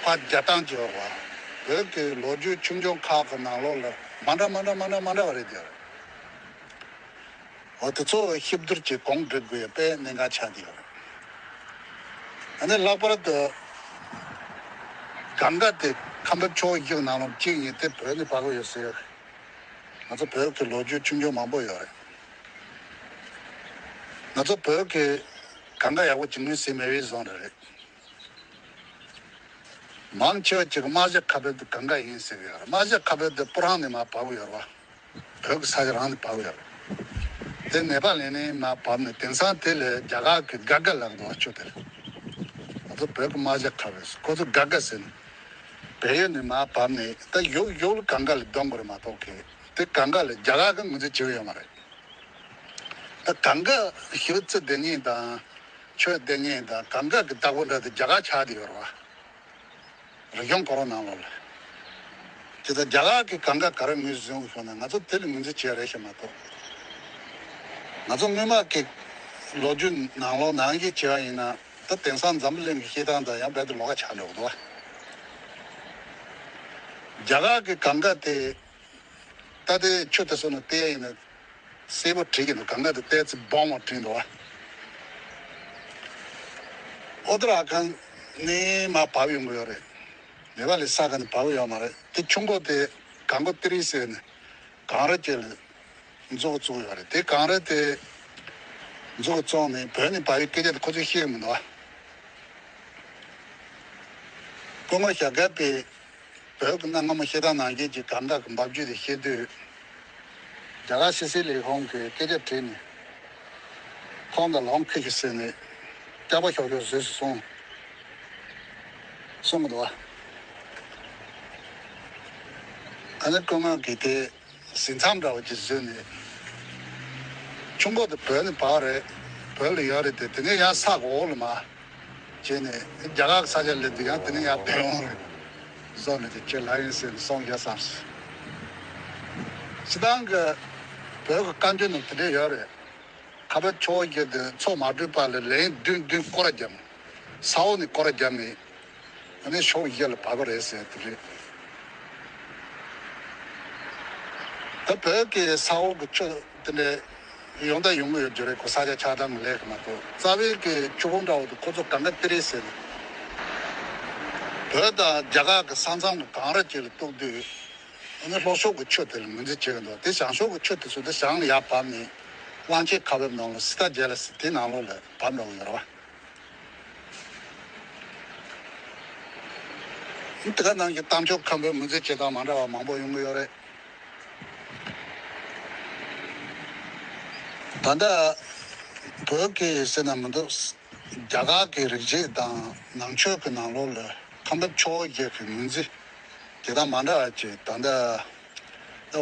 ཕར་རྒྱག་སྟངས་ཅི་ཡོད་རེད་བ། བོད་ཀྱི་ལོ་རྒྱུས་ཆུང་ཆུང་ཁག་གི་ནང་ལོགས་ལ་མ་འདྲ་མ་འདྲ་མ་འདྲ་མ་འདྲ་བ་རེད་དེ། འོ་དེ་ཚོ་གཤིབ་བསྡུར་གྱིས་གོང་སྒྲིག་དགོས་ཡ་དཔེ་གནད་འགག་ཆགས་བསྡད་ཡོད་རེད། ཨ་ནི་ལྷག་པར་དུ་གངྒཱ་དེ་ཁམས་པའི་ཆུ་བོ་བཞི་ནང་ལ་གཅིག་ཡིན། དེ་བོད་ནས་བབས་ཡོད་ཟེར། ང་ཚོ་བོད་ཀྱི་ལོ་རྒྱུས་ཆུང་ཆུང་མང་པོ་ཡོད་རེད། ང་ཚོ་བོད་ཀྱི་གངྒཱ་ཡག་པོ་ཅིག་ངོས་ཟིན་མེད་པའི་བཟོ་འདྲ་རེད། མང་ཆེ་བ་ཅིག་རྨ་བྱ་ཁ་བེབ་དེ་གངྒཱ་ཡིན་ཟེར་གི་ཡོད་རེད། རྨ་བྱ་ཁ་བེབ་དེ་སྤུ་ཧྲང་ནས་མར་བབས་ཡོད་རེད་བ། བོད་ཀྱི་ས་ཆ་རང་ནས་བབས་ཡོད་རེད། དེ་ནེ་པ་ལ་ནས་མར་བབས་ནས། དེང་སང་དེ་ལ་རྒྱ་གར་གྱི་ག་ག་ལབ་འདུག་བ། ཆུ་དེར་ང་ཚོ་བོད་ཀྱི་རྨ་བྱ་ཁ་བེབ་ཟེར། ཁོ་ཚོ་ག་ག་ཟེར་ནས། བལ་ཡུལ་ནས་མར་བབས་ནས་ད་ཡུག་ཡུག་ལ་གངྒཱ་ལ་བསྡོམ་དགོས་རེད་མ་གཏོགས་གི། དེ་གངྒཱ་ལ་རྒྱ་གར་གྱིས་ངོས་འཛིན་བྱེད་ཀྱི་ཡོད་མ་རེད། ད་གངྒཱ་ཞེ་པོ་རྩི་བདེ་ཉེན་དང་ཆོས་བདེ་ཉེན་དང་གངྒཱ་གི་བདག་པོ་འདྲ་དེ་རྒྱ་གར་ཆགས་བསྡད་ཡོད་རེད་བ། རིག་གཞུང་ཁོ་རང་ནང་ལོགས་ལ། དེ་ལྟར་རྒྱ་གར་གྱིས་གངྒཱ་ག་རེ་ངོས་བཟུང་ཤོག་ན་ང་ཚོ་དེ་ལ་ངོས་འཛིན་བྱེད་ཡ་རེད་ཤག་མ་གཏོགས། ང་ཚོ་སྔོན་མ་གི་ལོ་རྒྱུས་ནང་ལོགས་ནང་བཞིན་བྱས་པ་ཡིན་ན། ད་དེང་སང་འཛམ་བུ་གླིང་གི་བཤད་སྟངས་དང་ཡང་རྦད་དེ་ལོགས་ཀ་ཆགས་འགྲོ་གི་འདུག་བ། རྒྱ་གར་གྱི་གངྒཱ་དེ་ད་ལྟའི་ཆུ་དེ་ཚོ་ནང་བལྟས་ཡིན་ན་སེར་པོ་བྲིས་ཀྱི་འདུག་གངྒཱ་དེ་ཏོག་ཙམ་སྦོམ་པ་བྲིས་འདུག་བ། ཨོ་ཏི་ར་ཁན་ནས་མར་བབས་ཡོང་གི་ཡོད་རེད། ནེ་པ་ལི་ས་ཁ་ནས་བབས་ཡོད་མ་རེད། དེ་ཆུ་མགོ་དེ་གངས་མགོ་ཏི་རི་ཟེར་ནས་གངས་རི་བཅས་ལ་མཛུབ་གུ་བཙུགས་ཡོད་རེད། དེ་གངས་རི་དེ་མཛུབ་གུ་བཙུགས་ནས་བོད་ནས་བབས་པའི་སྐད་ཆ་དེ་ཁོ་ཚོས་ཤེས་ཀྱི་མི་འདུག་བ། སྐུ་ངོ་ཞྭ་སྒབ་པས་བོད་ཀྱི་གནའ་སྔ་མོ་བཤད་སྟངས་ནང་བཞིན་གྱི་གངྒཱ་གི་འབབ་རྒྱུད་དེ་བཤད་དུས། རྒྱ་གར་ཕྱི་སྲིད་ལས་ཁུངས་ཀྱིས་སྐད་ཆ་དྲིས་ནས། ཁོང་དང་ལོང་ཁི་ཁི་ཟེར་ནས་སྐྱག་པ་ཤོག་ཤོག་བཟོས་སུ་སོང་གསུང་གི་འདུག་བ། ཨ་ནི་སྐུ་ངོ་གིས་དེ་ཟིན་མཚམས་འདྲ་བ་ཅིག་བཟོས་ནས། ཆུ་མགོ་དེ་བོད་ནས་བབས་རེད། བོད་ལ་ཡོད་རེད་དེ། དེ་ནས་ཡང་ས་གི་འོག་ལ་མར་བྱས་ནས་རྒྱ་གར་གྱི་ས་ཆ་སླེབས་དུས་ཡང་དེ་ནས་ཡར་བབས་ཡོང་རེད། བཟོ་ནས་དེ་ཁྱེད་ལ་ཡིན་ཟེར་ནས་སོང་ཡ་བསམ་སོང་། སྤྱིར་བཏང་གི་བོད་ཀྱི་བཀའ་འགྱུར་ནང་དེ་འདྲས་ཡོད་རེད། ཁ་བ་ཆུ་བོ་བརྒྱུད་དེ་མཚོ་མ་དྲོས་པ་ལ་ལན་བདུན་བདུན་སྐོར་ར་བརྒྱབ་ནས། ས་འོག་ནས་སྐོར་ར་བརྒྱབ་ནས། ཨ་ནི་ཕྱོགས་བཞི་ལ་བབས་པ་རེད་ཟེར་དེ་རེད། ད་བོད་ཀྱི་ས་འོག་གི་ཆུ་དེ་འདྲ་ཡོང་དང་ཡོང་གི་ཡོད་རྒྱུ་རེད། ཁོ་ས་ཆ་ཆགས་སྟངས་ལས་ཀྱི་མ་གཏོགས། རྩ་བའི་གི་ཆུ་བོ་འདྲ་བོ་དེ་ཁོ་ཚོ་གངྒཱ་ཏི་རི་ཟེར་ནས། བོད་དང་རྒྱ་གར་གྱི་ས་མཚམས་ཀྱི་གངས་རི་བཅས་ལ་གཏུགས་དུས། ཨ་ནི་ལྷོ་ཕྱོགས་ཀྱི་ཆུ་དེ་ལ་ངོས་འཛིན་བྱེད་ཀྱི་འདུག་དེ་བྱང་ཕྱོགས་ཀྱི་ཆུ་དེ་ཚོ་དེ་བྱང་ལ་ཡར་བབས་ནས། གླང་ཆེན་ཁ་བེབ་ནང་ལ་སི་ཏཱ་ཇེ་ལ་སི་དེ་ནང་ལོགས་ལ་བབས་འགྲོ་གི་ཡོད་རེད་བ། དེ་ག་ནང་བཞིན་རྟ་མཆོག་ཁམས་པའི་མི་ཚེ་བྱེད་སྟངས་མ་འདྲ་བ་མང་པོ་ཡོང་གི་ཡོད་རེད། ད་ལྟ་ བོད་ཀྱི་ཟེར་ན་མི་འདུག་རྒྱ་གར་གྱི་རིག་བྱེད་དང་ནང་ཆོས་ཀྱི་ནང་ལོགས་ལ་ཁམས་པ་ཆོས་བརྒྱད་ཀྱི་ངོས་འཛིན་དེ་དང་མ་འདྲ་བ་ཅིག་ད་ལྟ་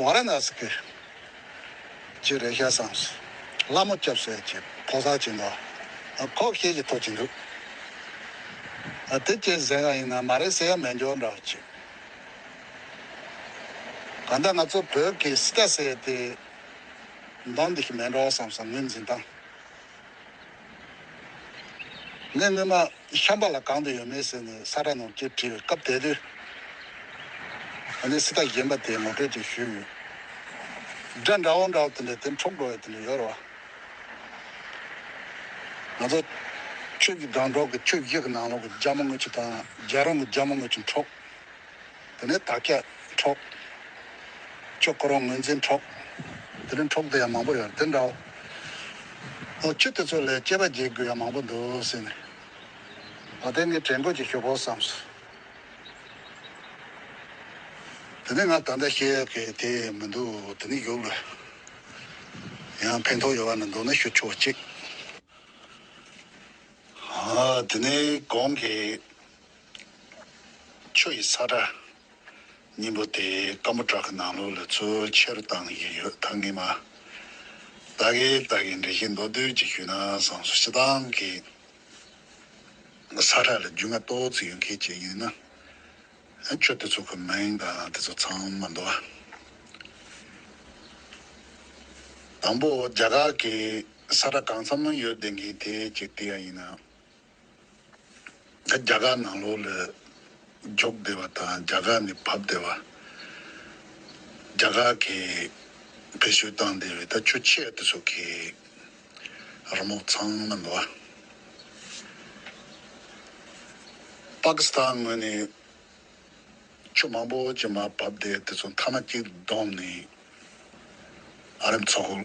ཝཱ་ར་ཎ་སི་གི་ཅིག་རེད་ཤག་བསམས། ལྷ་མོ་སྐྱབས་ཟེར་ཅིག་ཕོ་གསར་ཅིག་འདུག་ཁོ་ཤེས་ཀྱི་ཐོག་ཅིག་འདུག་དེ་ཅིག་ཟེར་ཡ་ཡིན་ན་མ་རེད་ཟེར་ཡ་མེད་འགྱོ་འདྲ་བ་ཅིག་གང་ལྟར་ང་ཚོ་བོད་ཀྱི་སྲིད་ད་ཟེར་དེ་འདང་འདི་ཞིག་མེད་འགྲོ་བསམ་བསམ་ངོས་འཛིན་སྟངས། ངས་སྔོན་མ་ཤམ་པ་ལ་གང་དུ་ཡོད་མེད་ཟེར་ནས་ས་ཁྲ་ནང་སྐད་བྲིས་པའི་སྐབས་དེ་དུས། ཨ་ནི་སྲིད་ད་གཞན་པ་དེ་ངོ་སྤྲོད་ཅིག་ཞུས་ཡོད། སྒྲ་འདྲ་བོ་འདྲ་བོ་དེ་འདྲ་དེ་འཁྲུག་འགྲོ་ཡ་དེ་འདྲ་ཡོད་རེད་བ། ང་ཚོ་ཆོས་ཀྱི་སྒང་དྲུག་གི་ཆོས་བཞི་གི་ནང་ལོགས་ཀྱི་རྒྱ་མོ་དངུལ་ཆུ་དང་རྒྱལ་རོང་གི་རྒྱ་མོ་དངུལ་ཆུ་འཁྲུག་དེ་ནས་དར་སྐྱ་འཁྲུག་ཆོས་ཁོ་རང་ངོས་འཛིན་འཁྲུག་དེ་ནས་འཁྲུག་དེ་ཡང་མང་པོ་ཡོད་དེ་འདྲ་བོ། ཨོ་ཆོས་དེ་ཚོ་ལས་སྐྱེས་པ་བརྗེ་དགོས་ཡ་མང་པོ་འདུག་ཟེར་ནས། ཨ་དེ་ངས་དྲན་སྐུལ་ཅིག་ཞུ་དགོས་བསམས་སོང་། དེ་ནས་ང་ད་ལྟ་བཤད་ཡ་གི་དེ་མི་འདུག་དེ་ནས་ཡོད་ལ། ཡང་ཕན་ཐོགས་ཡོད་པ་ན་འདུག་ན་ཞུ་ཆོག་ཅིག་ཨ་དེ་ནས་གོང་གི་ཆུ་ཡི་ས་ཁྲ་སྙིང་པོ་དེ་སྐམ་པོ་བྲག་གི་ནང་ལོགས་ལ་ཚུར་ཆེ་རུ་བཏང་བཞིན་ཡོད། ད་ངས་མ་ད་གིན་ད་གིན་འགྲེལ་བཤད་མདོར་བསྡུས་ཅིག་ཞུས་ན་བསམ་སོང་། སྤྱིར་བཏང་གི་ས་ཁྲ་ལ་རྒྱུས་མངའ་ཏོག་ཙམ་ཡོད་མཁན་ཅིག་ཡིན་ན། ཆུ་དེ་ཚོ་གི་མིང་དང་དེ་ཚོ་ཚང་མ་འདུག་ཨ། དང་པོ་རྒྱ་གར་གྱི་ས་ཁྲ་གང་འཚམ་ཡོད་བསྡད་མཁན་དེ་ཅིག་བལྟས་ཡ་ཡིན་ན། ད་རྒྱ་གར་ནང་ལོགས་ལ་རྒྱུག་བསྡད་པ་དང་རྒྱ་གར་ནས་བབས་བསྡད་པ། རྒྱ་གར་གྱི་བེད་སྤྱོད་བཏང་བསྡད་པའི་ད་ཆུ་ཆེ་དེ་ཚོ་གི་རི་མོ་ཚང་མ་འདུག་ཨ། པ་ཀི་སི་ཐན་ངོས་ནས། ཆུ་མང་པོ་ཅིག་མར་བབས་ཏེ་དེ་ཚོ་མཐའ་མ་གཅིག་བསྡོམས་ནས་ཨ་རབ་མཚོ་ཁུག་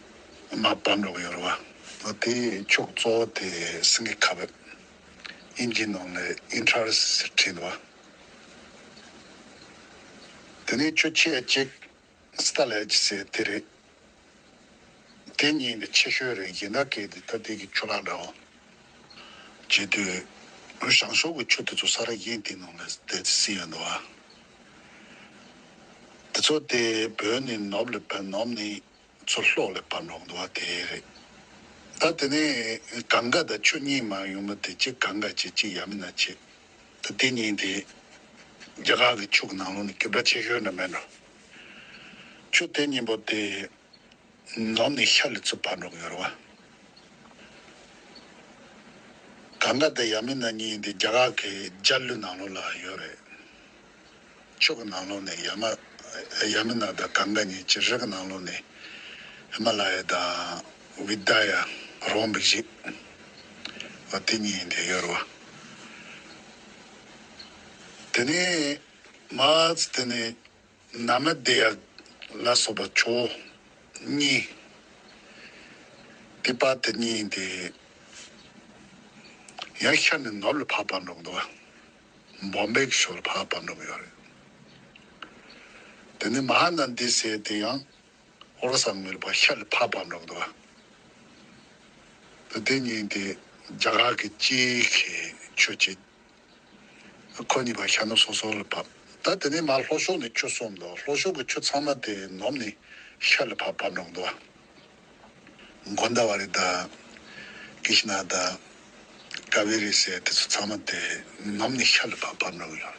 མར་བབས་འགྲོ་གི་ཡོད་རེད་བ། དེའི་ཆུ་གཙོ་བོ་དེ་སིང་གེ་ཁ་བབས། དབྱིན་ཇིའི་ནང་ལ་ཨིན་ཊ་ར་སི་ཟེར་བྲིས་འདུག་བ། དེ་ནས་ཆུ་ཆེ་གཅིག་སི་ཏ་ལེ་ཇི་ཟེར་དེ་རེད། དེ་གཉིས་ནི་ཆེ་ཤོས་རེད། གཞན་དག་གས་དེ་ད་ལྟའི་གི་ཆུ་ལྷག་འདྲ་བོ། བྱེད་དུས། བྱང་ཕྱོགས་ཀྱི་ཆུ་དེ་ཚོ་ས་ར་ཡིན་དེ་ནང་ལ་བསྡད་དེ་སྲིད་ཡོད་འདུག་ཨ། དེ་ཚོ་དེ་བོད་ནས་ནུབ་ལ་བབས། ནུབ་ནས་ཚུར་ལྷོ་ལ་བབས་འགྲོ་གི་འདུག་ཨ། དེ་རེད། ད་དེ་ནས་གངྒཱ་དང་ཆུ་གཉིས་མར་ཡོང་མི་དེ་གཅིག་གངྒཱ་བྱེད། གཅིག་ཡ་མུ་ན་བྱེད། ད་དེ་གཉིས་དེ་རྒྱ་གར་གྱི་ཆུ་གི་ནང་ལོགས་ནས་རྒྱུག་འཕྲད་ཆེ་ཤོས་འདྲ་མེད་འགྲོ། ཆུ་དེ་གཉིས་པོ་དེ། ནུབ་ནས་ཤར་ལ་ཚུར་བབས་འགྲོ་གི་ཡོད་རེད་བ། གངྒཱ་དང་ཡ་མུ་ན་གཉིས་འདི་རྒྱ་གར་གྱི་རྒྱ་ལུ་ནང་ལོགས་ལ་ཡོད་རེད། ཆུ་གི་ནང་ལོགས་ནས་ཡ་མ། ཡ་མུ་ན་དང་གངྒཱ་གཉིས་ཀྱི་རི་གི་ནང་ལོགས་ནས་ཧི་མ་ལ་ཡ་དང་བི་དྷ་ཡ་རོང་འབིགས་བྱེད། བ་དེ་གཉིས་འདི་ཡོད་རེད་བ། དེ་ནས་མར་དེ་ནས། ན་མི་དེ་ཡ་ལ་སོགས་པ་ཆུ་བོ་གཉིས། དེ་པ་དེ་གཉིས་དེ་ཡང་ཤར་ནས་ནུབ་ལ་ཕར་བབས་འགྲོ་གི་འདུག་བ། བོམ་བེ་གི་ཕྱོགས་ལ་ཕར་བབས་འགྲོ་གི་ཡོད་རེད། དེ་ནས་མ་ཧཱ་ན་དི་ཟེར་དེ་ཡང་ཨོ་རི་ས་ངོས་ལ་ཕར་ཤར་ལ་ཕར་བབས་འགྲོ་གི་འདུག་བ། དེ་གཉིས་དེ་རྒྱ་གར་གྱི་སྤྱིའི་གི་ཆུ་གཅིག་ཁོ་གཉིས་པ་ཤར་ནུབ་སོ་སོ་ལ་བབས། ད་དེ་ནས་མར་ལྷོ་ཕྱོགས་ནས་ཆུ་གསུམ་འདུག་ལྷོ་ཕྱོགས་ཀྱི་ཆུ་ཚང་མ་དེ་ནུབ་ནས་ཤར་ལ་ཕར་བབས་འགྲོ་གི་འདུག་བ། གོ་ན་ད་ཝ་རི་དང་། ཀི་ཤི་ན་དང་། ཀ་ཝེ་རི་ཟེར་དེ་ཚོ་ཚང་མ་དེ་ནུབ་ནས་ཤར་ལ་ཕར་བབས་འགྲོ་གི་ཡོད་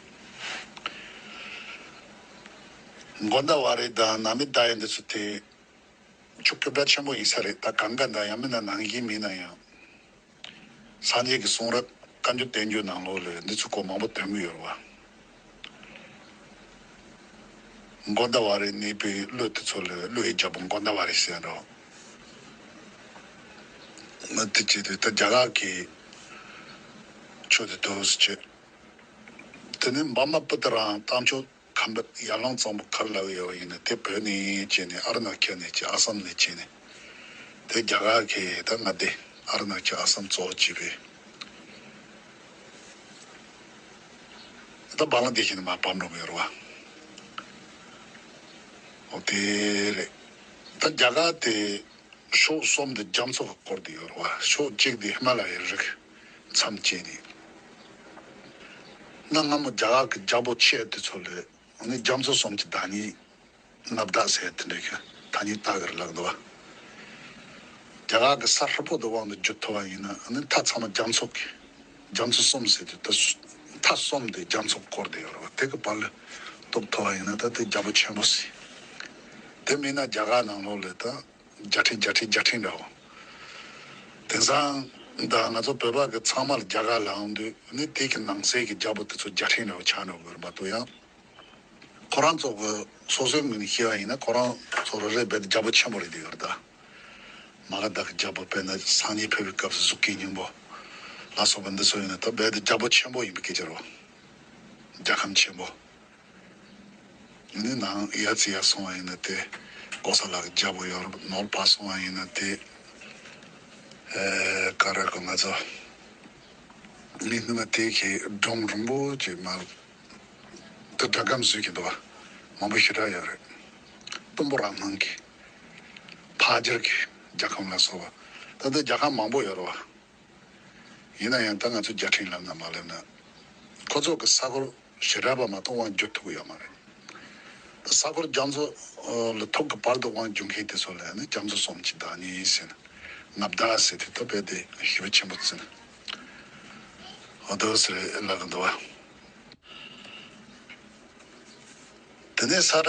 རེད། གོ་ན་ད་ཝ་རི་དང་ན་མི་དྷ་ཡ་འདི་ཚོ་དེ། ཆུ་རྒྱུག་པ་ཆེན་པོ་ཡིན་ས་རེད། ད་གངྒཱ་དང་ཡ་མུ་ན་ནང་བཞིན་མིན་ན་ཡང་། སངས་རྒྱས་ཀྱི་གསུང་རབ་བཀའ་འགྱུར་བསྟན་འགྱུར་ནང་ལོགས་ལ་འདི་ཚོ་སྐོར་མང་པོ་ཐོན་གྱི་ཡོད་རེད་བ། གོ་ན་ད་ཝ་རི་གནས་པའི་ཀླུ་དེ་ཚོ་ལ་ཀླུ་ཡི་རྒྱལ་པོ་གོ་ན་ད་ཝ་རི་ཟེར་འགྲོ། ང་དེ་བྱེད་དུས་ད་རྒྱ་གར་གྱི་ཆོས་དེ་འདུག་སེ་བྱེད། དེ་ནས་བྷར་མ་པུ་ཏ་ར་རྟ་མཆོག་ཁམས་པ་ཡར་ལུང་གཙང་པོ་ག་རེ་ལབ་ཡོད་པ་ཡིན་ན་དེ་བོད་ནས་བྱས་ནས་ཨ་རུ་ན་ཅལ་ནས་བྱས། ཨ་སམ་ནས་བྱས་ནས། དེ་རྒྱ་གར་གྱི་ད་མངའ་སྡེ་ཨ་རུ་ན་ཅལ་ཨ་སམ་གཙོ་བོ་བྱས་པའི། ད་བང་ལ་དེ་བཞིན་མར་བབས་འགྲོ་གི་ཡོད་རེད་བ། འོ་དེ་རེད། ད་རྒྱ་གར་དེ་ ཕྱོགས་གསུམ་དེ་རྒྱ་མཚོ་གིས་བསྐོར་ཏེ་ཡོད་རེད་བ། ཕྱོགས་གཅིག་དེ་ཧི་མ་ལ་ཡའི་རི་མཚམས་བཅད་ནས། གནའ་སྔ་མོ་རྒྱ་གར་གྱི་རྒྱལ་པོ་ཆེ་དེ་ཚོ་ལ་ནི་རྒྱ་མཚོ་གསུམ་གྱི་བདག་ཉིད་མངའ་བདག་ཟེར་དེ་འདྲའི་གི་ཐ་སྙད་བཏགས་ཀྱི་རེད་ལབ་འདུག་བ། རྒྱ་གར་གྱི་ས་ཧྲིལ་པོ་དེ་དབང་དུ་བསྒྱུར་ཐུབ་པ་ཡིན་ན་ནི་མཐའ་ཚང་མ་རྒྱ་མཚོ་གི་རྒྱ་མཚོ་གསུམ་ཟེར་དུས་ད་མཐའ་གསུམ་དེ་རྒྱ་མཚོ་བསྐོར་ཏེ་ཡོད་རེད་བ། དེ་གི་བར་ལ་གཏུབ་ཐུབ་པ་ཡིན་ན་ད་དེ་རྒྱལ་པོ་ཆེན་པོ་ཟེར། དེ་མིན་ན་རྒྱ་གར་ནང་ལོགས་ལ་ད་བརྒྱ་ཕྲན་བརྒྱ་ཕྲན་བརྒྱ་ཕྲན་འདྲ་བོ། དེང་སང་ད་ང་ཚོ་བོད་པ་གི་ཚང་མ་ལ་རྒྱ་གར་ལ་འོང་དུས་ནི་དེ་གི་ནང་གསེས་ཀྱི་རྒྱལ་པོ་དེ་ཚོ་བརྒྱ་ཕྲན་འདྲ་བོ་ཆགས་འགྲོ་གི་རེད་མ་གཏོགས་ཡང་། ཁོ་རང་ཚོ་གི་སོ་སོའི་ངོས་ནས་བཤད་པ་ཡིན་ན་ཁོ་རང་ཚོ་རེ་རེ་རྦད་དེ་རྒྱལ་པོ་ཆེན་པོ་རེད་བསྡད་ཡོད་རེད་ད། མ་ག་དྷ་གི་རྒྱལ་པོ་དཔེར་ན་སང་ཉིན་ཕེབས་པའི་སྐབས་སུ་གཟུགས་སྐུའི་སྙིང་པོ་ལ་སོགས་པ་འདི་ཚོ་ཡིན་ན་ད་རྦད་དེ་རྒྱལ་པོ་ཆེན་པོ་ཡིན་པའི་སྐད་ཆ་རེད་བ། རྒྱལ་ཁམས་ཆེན་པོ། ནི་ནང་ཡར་ཙི་ཡར་སོང་བ་ཡིན་ན་དེ་ཀོ་ས་ལ་གི་རྒྱལ་པོ་ཡོད་རེད། ནོར་བར་སོང་བ་ཡིན་ན་དེ་ཨེ་ག་རེ་གོ་ང་ཚོ་ནི་ནི་མ་དེ་གི་སྒྲུང་རིང་པོ་ཅིག་མ་དེ་སྒྲ་སྒམ་བཟོས་ཀྱི་འདུག་བ། མང་པོ་ཞེ་དྲག་ཡོད་རེད། གཏུམ་པོ་རང་སྣང་གི་ཕ་རྒྱལ་གྱི་རྒྱལ་ཁམས་ལ་སོགས་པ་ད་ལྟ་རྒྱལ་ཁམས་མང་པོ་ཡོད་རེད་བ། ཡིན་ན་ཡང་ད་ང་ཚོ་རྒྱལ་ཕྲན་ལབ་ན་མ་ལབ་ན། ཁོ་ཚོ་གི་ས་ཁུལ་ཞེ་དྲག་པ་མ་གཏོགས་དབང་བསྒྱུར་ཐུབ་ཀྱི་ཡོད་མ་རེད། ད་ས་ཁུལ་རྒྱ་མཚོ་ལ་ཐུག་གི་བར་དུ་དབང་བསྒྱུར་མཁན་དེ་ཚོ་ལ་ནི་རྒྱ་མཚོ་གསུམ་གྱི་བདག་ཉིད་ཟེར་ན། མངའ་བདག་ཟེར་དུས་ད་རྦད་དེ་ཞེ་པོ་ཆེན་པོ་བརྩི་ན། འོ་དོ་ཟེར་ལབ་གི་འདུག་བ། དེ་ནས་ས་ར།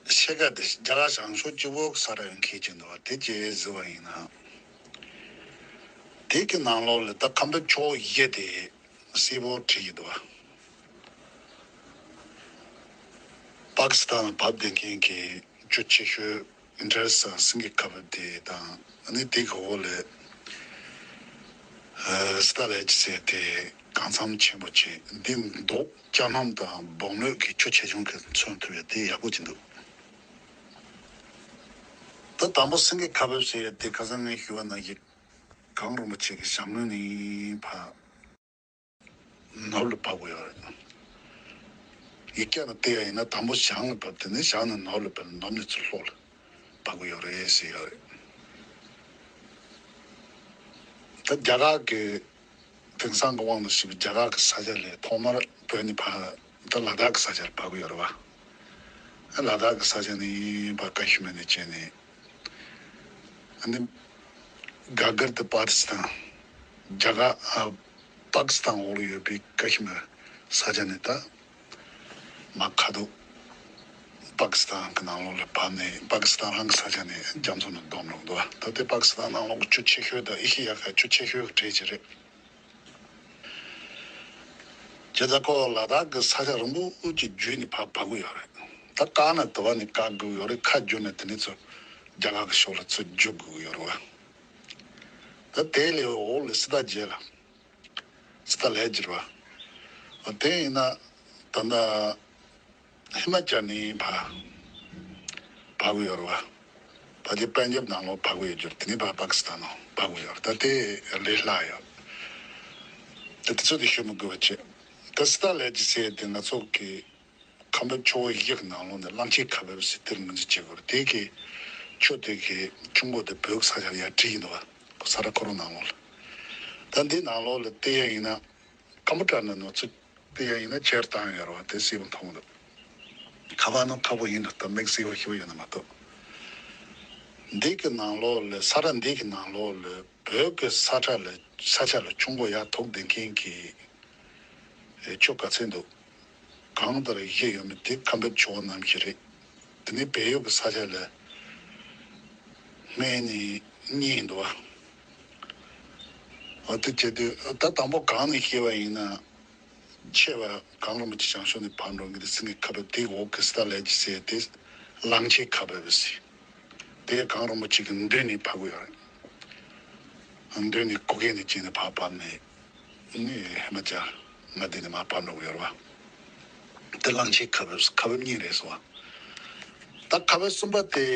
ཕྱེད་ཀ་དེ་རྒྱ་གར་བྱང་ཕྱོགས་སྤྱི་བོ་ས་ར་ཡོད་མཁན་ཅིག་འདུག་བ། དེ་ཅི་ཟེར་བ་ཡིན་ན། དེ་གི་ནང་ལོགས་ལ་ད་ཁམས་པའི་ཕྱོགས་བཞི་དེ་སེར་པོ་བྲིས་ཀྱི་འདུག་བ། པ་ཀི་སི་ཐན་ལ་བབས་བསྡད་མཁན་གྱི་ཆུ་ཆེ་ཤོས་ཨིན་ཌ་སི་དང་སིང་གེ་ཁ་བབས་དེ་དང་ཨ་ནི་དེ་གི་འོག་ལ་ཨ་སི་ཏ་ལེ་ཇི་ཟེར་དེ་གང་འཚམ་ཆེན་པོ་ཅིག་འདི་མདོག་སྐྱ་སྣམ་དང་སྦོམ་ལོས་ཀྱི་ཆུ་ཆེ་ཆུང་གི་མཚོན་ཐུབ་ཡ་དེ་ཡག་པོ་ཅིག་འདུག་ད་དང་པོ་སེང་གེ་ཁ་བབས་ཟེར་ཡ་དེ་ཁ་སང་ངས་ཞུས་པ་ནང་བཞིན་གངས་རིན་པོ་ཆེ་གི་ཞལ་ངོས་ནས་ཕར་ནུབ་ལ་བབས་ཀྱི་ཡོད་རེད། ཡིག་སྐྱག་ནང་བལྟས་ཡ་ཡིན་ན་དང་པོ་བྱང་ལ་བབས། དེ་ནས་བྱང་ནས་ནུབ་ལ་བབས། ནུབ་ནས་ཚུར་ལྷོ་ལ་བབས་ཀྱི་ཡོད་རེད་ཟེར་ཡོད་རེད། ད་རྒྱ་གར་གྱི་དེང་སང་གི་དབང་དུ་བྱས་པའི་རྒྱ་གར་གྱི་ས་ཆ་ལས་ཐོག་མར་བོད་ནས་ཕར་ད་ལ་དྭགས་ཀྱི་ས་ཆར་བབས་ཀྱི་ཡོད་རེད་བ། ལ་དྭགས་ཀྱི་ས་ཆ་ནས་ཕར་ཀ་ཤི་མིར་ནས་བྱས་ནས། ཨ་ནི་ག་གར་དུ་པ་ཀི་སི་ཐན། རྒྱ་གར་ཨ། པ་ཀི་སི་ཐན་འོག་ལ་ཡོད་པའི་ཀ་ཤི་མིར་ས་ཆ་ནས་ད་མར་ཁ་ཐུག་པ་ཀི་སི་ཐན་གྱི་ནང་ལོགས་ལ་བབས་ནས་པ་ཀི་སི་ཐན་རང་གི་ས་ཆ་ནས་རྒྱ་མཚོ་ནང་བསྡོམས་འགྲོ་གི་འདུག་ད་ལྟའི་པ་ཀི་སི་ཐན་ནང་ལོགས་ཀྱི་ཆུ་ཆེ་ཤོས་དང་ཨེ་ཤེ་ཡ་ཁའི་ཆུ་ཆེ་ཤོས་ཀྱི་གྲས་ཅིག་རེད། བྱས་ཙང་ཁོ་ལ་དྭགས་ཀྱི་ས་ཆ་རིང་པོ་ཅིག་བརྒྱུད་ནས་ཕར་བབས་ཀྱི་ཡོད་རེད། ད་བཀག་ན་དེ་བ་ནས་བཀག་དགོས་ཡོད་རེད། ཁ་བསྒྱུར་ནས་དེ་ནས་ཚུར་རྒྱ་གར་གྱི་ཕྱོགས་ལ་ཚུར་རྒྱུག་དགོས་ཡོད་རེད་བ། ད་དེ་ལས་འོག་ལ་སི་ཏ་རྒྱལ་ལ། སི་ཏ་ལེ་ཇི་རེད་བ། འོ་དེ་ཡིན་ན་ད་ལྟ་ཧི་མ་ཅལ་ནས་ཕར་བབས་ཀྱི་ཡོད་རེད་བ། ཕལ་ཆེར་པན་ཇབ་ནང་ལོགས་བབས་ཀྱི་ཡོད་རྒྱུ་རེད། དེ་ནས་ཕར་པ་ཀི་སི་ཐན་ནང་བབས་ཀྱི་ཡོད་རེད། ད་དེ་ལས་སླ་ཡོད། ད་དེ་ཚོ་དེ་ཤོད་མི་དགོས་པ་བྱས། ད་སི་ཏ་ལེ་ཇི་ཟེར་དེ་ང་ཚོ་གི་ཁམས་པའི་ཕྱོགས་བཞི་གི་ནང་ལོགས་ནས་གླང་ཆེན་ཁ་བབས་ཟེར་དེར་ངོས་འཛིན་བྱེད་དགོས་རེད། དེ་གི་ཆུ་དེ་གི་ཆུ་མགོ་དེ་བོད་ས་ཆར་ཡར་བྲིས་ཡིན་འདུག་བ། ས་ར་ཁོ་རང་ནང་ལོགས་ལ། ད་འདི་ནང་ལོགས་ལ་བལྟས་ཡ་ཡིན་ན་ཀམ་པུ་ཊར་ནང་ནང་ཚུར་བལྟས་ཡ་ཡིན་ན་ཆེར་བཏང་ཡོད་རེད་བ། དེ་གསལ་པོ་མཐོང་གི་འདུག་ཁ་པར་ནང་ཁ་པོ་ཡིན་འདུག་ད་མིག་གསལ་པོ་ཤེས་པ་ཡོད་ན་མ་གཏོགས། འདི་གི་ནང་ལོགས་ལ་ས་ར་འདི་གི་ནང་ལོགས་ལ་བོད་ཀྱི་ས་ཁྲ་ལ་ས་ཆ་ལ་ཆུ་མགོ་ཡར་ཐུག་བསྡད་མཁན་གྱི་ཆུ་ག་ཚད་འདུག་གང་ལྟར་བཞི་ཡོད་མེད་དེ་ཁམས་པའི་ཕྱོགས་རྣམས་ཀྱི་རེད། དེ་ནས་བལ་ཡུལ་གྱི་ས་ཆ་ལ་སྔས་ནས་གཉིས་འདུག་བ། འོ་དེ་བྱེད་དུས་ད་དང་པོ་གང་ནས་བཤད་པ་ཡིན་ན། ཆེ་བ་གངས་རིན་པོ་ཆེ་བྱང་ཕྱོགས་ནས་བབས་འགྲོ་མཁན་དེ་སེང་གེ་ཁ་བབས། དེའི་འོག་གི་སི་ཏ་ལེ་ཇི་ཟེར་དེ་གླང་ཆེན་ཁ་བབས་ཟེར། དེ་གངས་རིན་པོ་ཆེ་གི་མདུན་ནས་བབས་ཀྱི་ཡོད་རེད། མདུན་ནས་གུ་གེ་ནས་བྱས་ནས་ཕར་བབས་ནས་ནི་ཧི་མ་ཅལ་མངའ་སྡེ་ནས་མར་བབས་འགྲོ་གི་ཡོད་རེད་བ། དེ་གླང་ཆེན་ཁ་བབས། ཁ་བབས་གཉིས་རེད་ཟེར་བ། ད་ཁ་བབས་གསུམ་པ་དེ་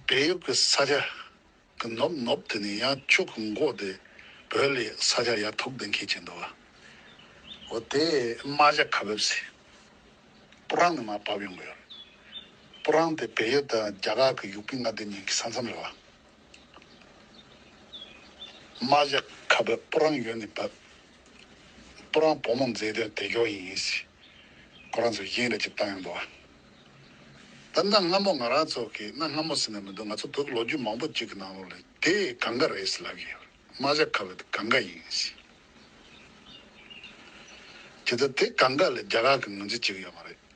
བལ་ཡུལ་གྱི་ས་ཆ་གི་ནུབ་ནུབ་དེ་ནས་ཡང་ཆུ་གི་མགོ་དེ་བོད་ལ་ས་ཆ་ཡར་ཐུག་བསྡད་མཁན་ཅིག་འདུག་བ། འོ་དེ་རྨ་བྱ་ཁ་བབས་ཟེར། སྤུ་རངས་ནས་མར་བབས་ཡོང་གི་ཡོད་རེད། སྤུ་རང་དེ་བལ་ཡུལ་དང་རྒྱ་གར་གྱི་ཡུ་པི་མངའ་སྡེ་གཉིས་ཀྱི་ས་མཚམས་རེད་བ། རྨ་བྱ་ཁ་བའི་སྤུ་རང་ཡོད་ནི་བབ། སྤུ་རང་བུ་མོ་མཛེས་སྡེ་དེ་ཤོག་ཡིན་ཟེར། ཁོ་རང་ཚོས་བཞེངས་རེ་ཅིག་བཏང་ཡོང་འདུག་བ། ད་གནའ་སྔ་མོ་ང་རང་ཚོ་གི་གནའ་སྔ་མོ་ཟེར་ན་མི་འདུག་ང་ཚོ་བོད་ཀྱི་ལོ་རྒྱུས་མང་པོ་ཅིག་གི་ནང་ལོགས་ལ་དེ་གངྒཱ་རེད་ཟེར་ལབ་ཀྱི་ཡོད་རེད། རྨ་བྱ་ཁ་བའི་དེ་གངྒཱ་ཡིན་ཟེར། དེ་ད་དེ་གངྒཱ་ལ་རྒྱ་གར་གྱི་ངོས་འཛིན་བྱེད་ཀྱི་ཡོད་མ་རེད།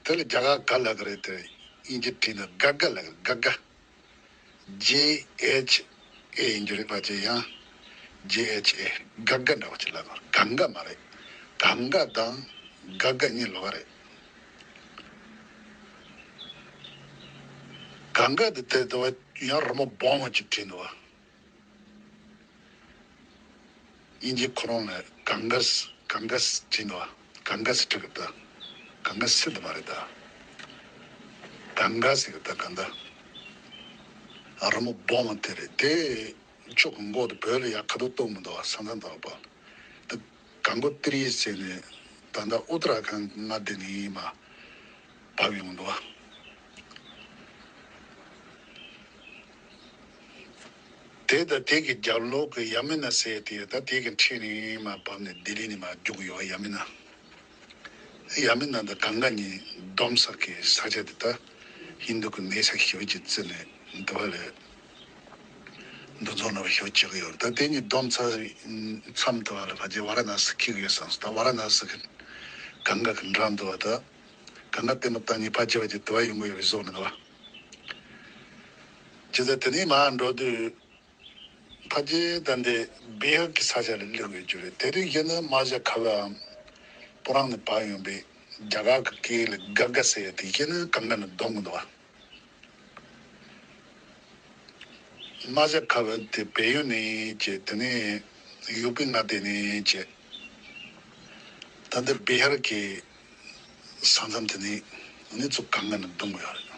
དེ་ལ་རྒྱ་གར་ག་ལབ་ཀྱི་རེད་དེ། དབྱིན་ཇི་བྲིས་ན་ག་ག་ལབ་ཀྱི་རེད། ག་ག། G H A ཡིན་རྒྱུ་རེད་པ། ཅེ་ཡང་G H A། ག་ག་འདྲ་བ་ཅིག་ལབ་ཀྱི་རེད། གངྒཱ་མ་རེད། གངྒཱ་དང་ག་ག་གཉིས་ལོགས་ཀ་རེད། གངྒཱ་དེ་དེ་དེ་བ་ཡང་རི་མོ་སྦོམ་བ་ཅིག་བྲིས་འདུག་བ། དབྱིན་ཇི་ཁོ་རང་ལ་གངྒཱ་སི་གངྒཱ་སི་བྲིས་འདུག་བ། གངྒཱ་སི་བྲིས་ཀྱི་འདུག་གངྒཱ་སི་དེ་མ་རེད་ད། གངྒཱ་སི་གི་ད་ག་འདྲ། ཨ། རི་མོ་སྦོམ་དེ་རེད་དེ། ཕྱོགས་ཀྱི་མགོ་དེ་བོད་ལ་ཡ་ཁ་ཐུག་གཏུགས་མི་འདུག་བ། ས་མཚམས་དང་བ། དེ་གངས་མགོ་ཏི་རི་ཟེར་ནས་ད་ལྟ་ཨུ་ཏ་ར་ཁན་མངའ་སྡེ་ནས་མར་བབས་ཡོང་འདུག་བ། དེ་དང་དེ་གི་རྒྱབ་ལོགས་ཀྱི་ཡ་མུ་ན་ཟེར་དེ་ད་དེ་གི་འཁྲིས་ནས་མར་བབས་ནས་ལྡི་ལི་ནས་མར་རྒྱུག་ཡོང་། ཡ་མུ་ན། ཡ་མུ་ན་དང་གངྒཱ་གཉིས་བསྡོམས་ས་གི་ས་ཆ་དེ་ད་ཧིན་དུ་གི་གནས་ས་ཞེ་པོ་ཅིག་བརྩིས་ནས་འདི་བ་ལ་འདུ་འཛོམས་འདྲ་བ་ཞེ་པོ་བྱེད་ཀྱི་ཡོད་རེད། ད་དེ་གཉིས་བསྡོམས་ས་མཚམས་དེ་བ་ལ་ཕལ་ཆེར་ཝཱ་ར་ཎ་སི་འཁེལ་གྱི་ཡོད་བསམ་སོང་། ད་ཝཱ་ར་ཎ་སི་གི་གངྒཱ་གི་འགྲམ་དུ་བ་ད། གངྒཱ་ལྟད་མོ་ལྟ་མཁན་ཕལ་ཆེ་བ་ཅིག་དེ་བ་ཡོང་གི་ཡོད་པའི་བཟོ་འདུག་བ། བྱས་ཙང་དེ་ནས་མར་འགྲོ་དུས་ཕལ་ཆེར་ད་འདི་བི་ཧར་གྱི་ས་ཆ་ལ་སླེབས་ཡོད་རྒྱུ་རེད། དེ་དུས་ཡིན་ན་རྨ་བྱ་ཁ་བའམ་སྤུ་རང་ནས་བབས་ཡོང་པའི་རྒྱ་གར་གྱི་སྐད་ལ་ག་ག་ཟེར་ཡ་དེ་ཡིན་ན་གངྒཱ་ནས་བསྡོམས་གི་འདུག་བ། རྨ་བྱ་ཁ་བ་དེ་བལ་ཡུལ་ནས་བྱས། དེ་ནས་ཡུ་པི་མངའ་སྡེ་ནས་བྱས། ད་ལྟ་བི་ཧར་གྱི་ས་མཚམས་དེ་ནས་ནི་ཚུར་གངྒཱ་ནས་བསྡོམས་ཡོད་རེད།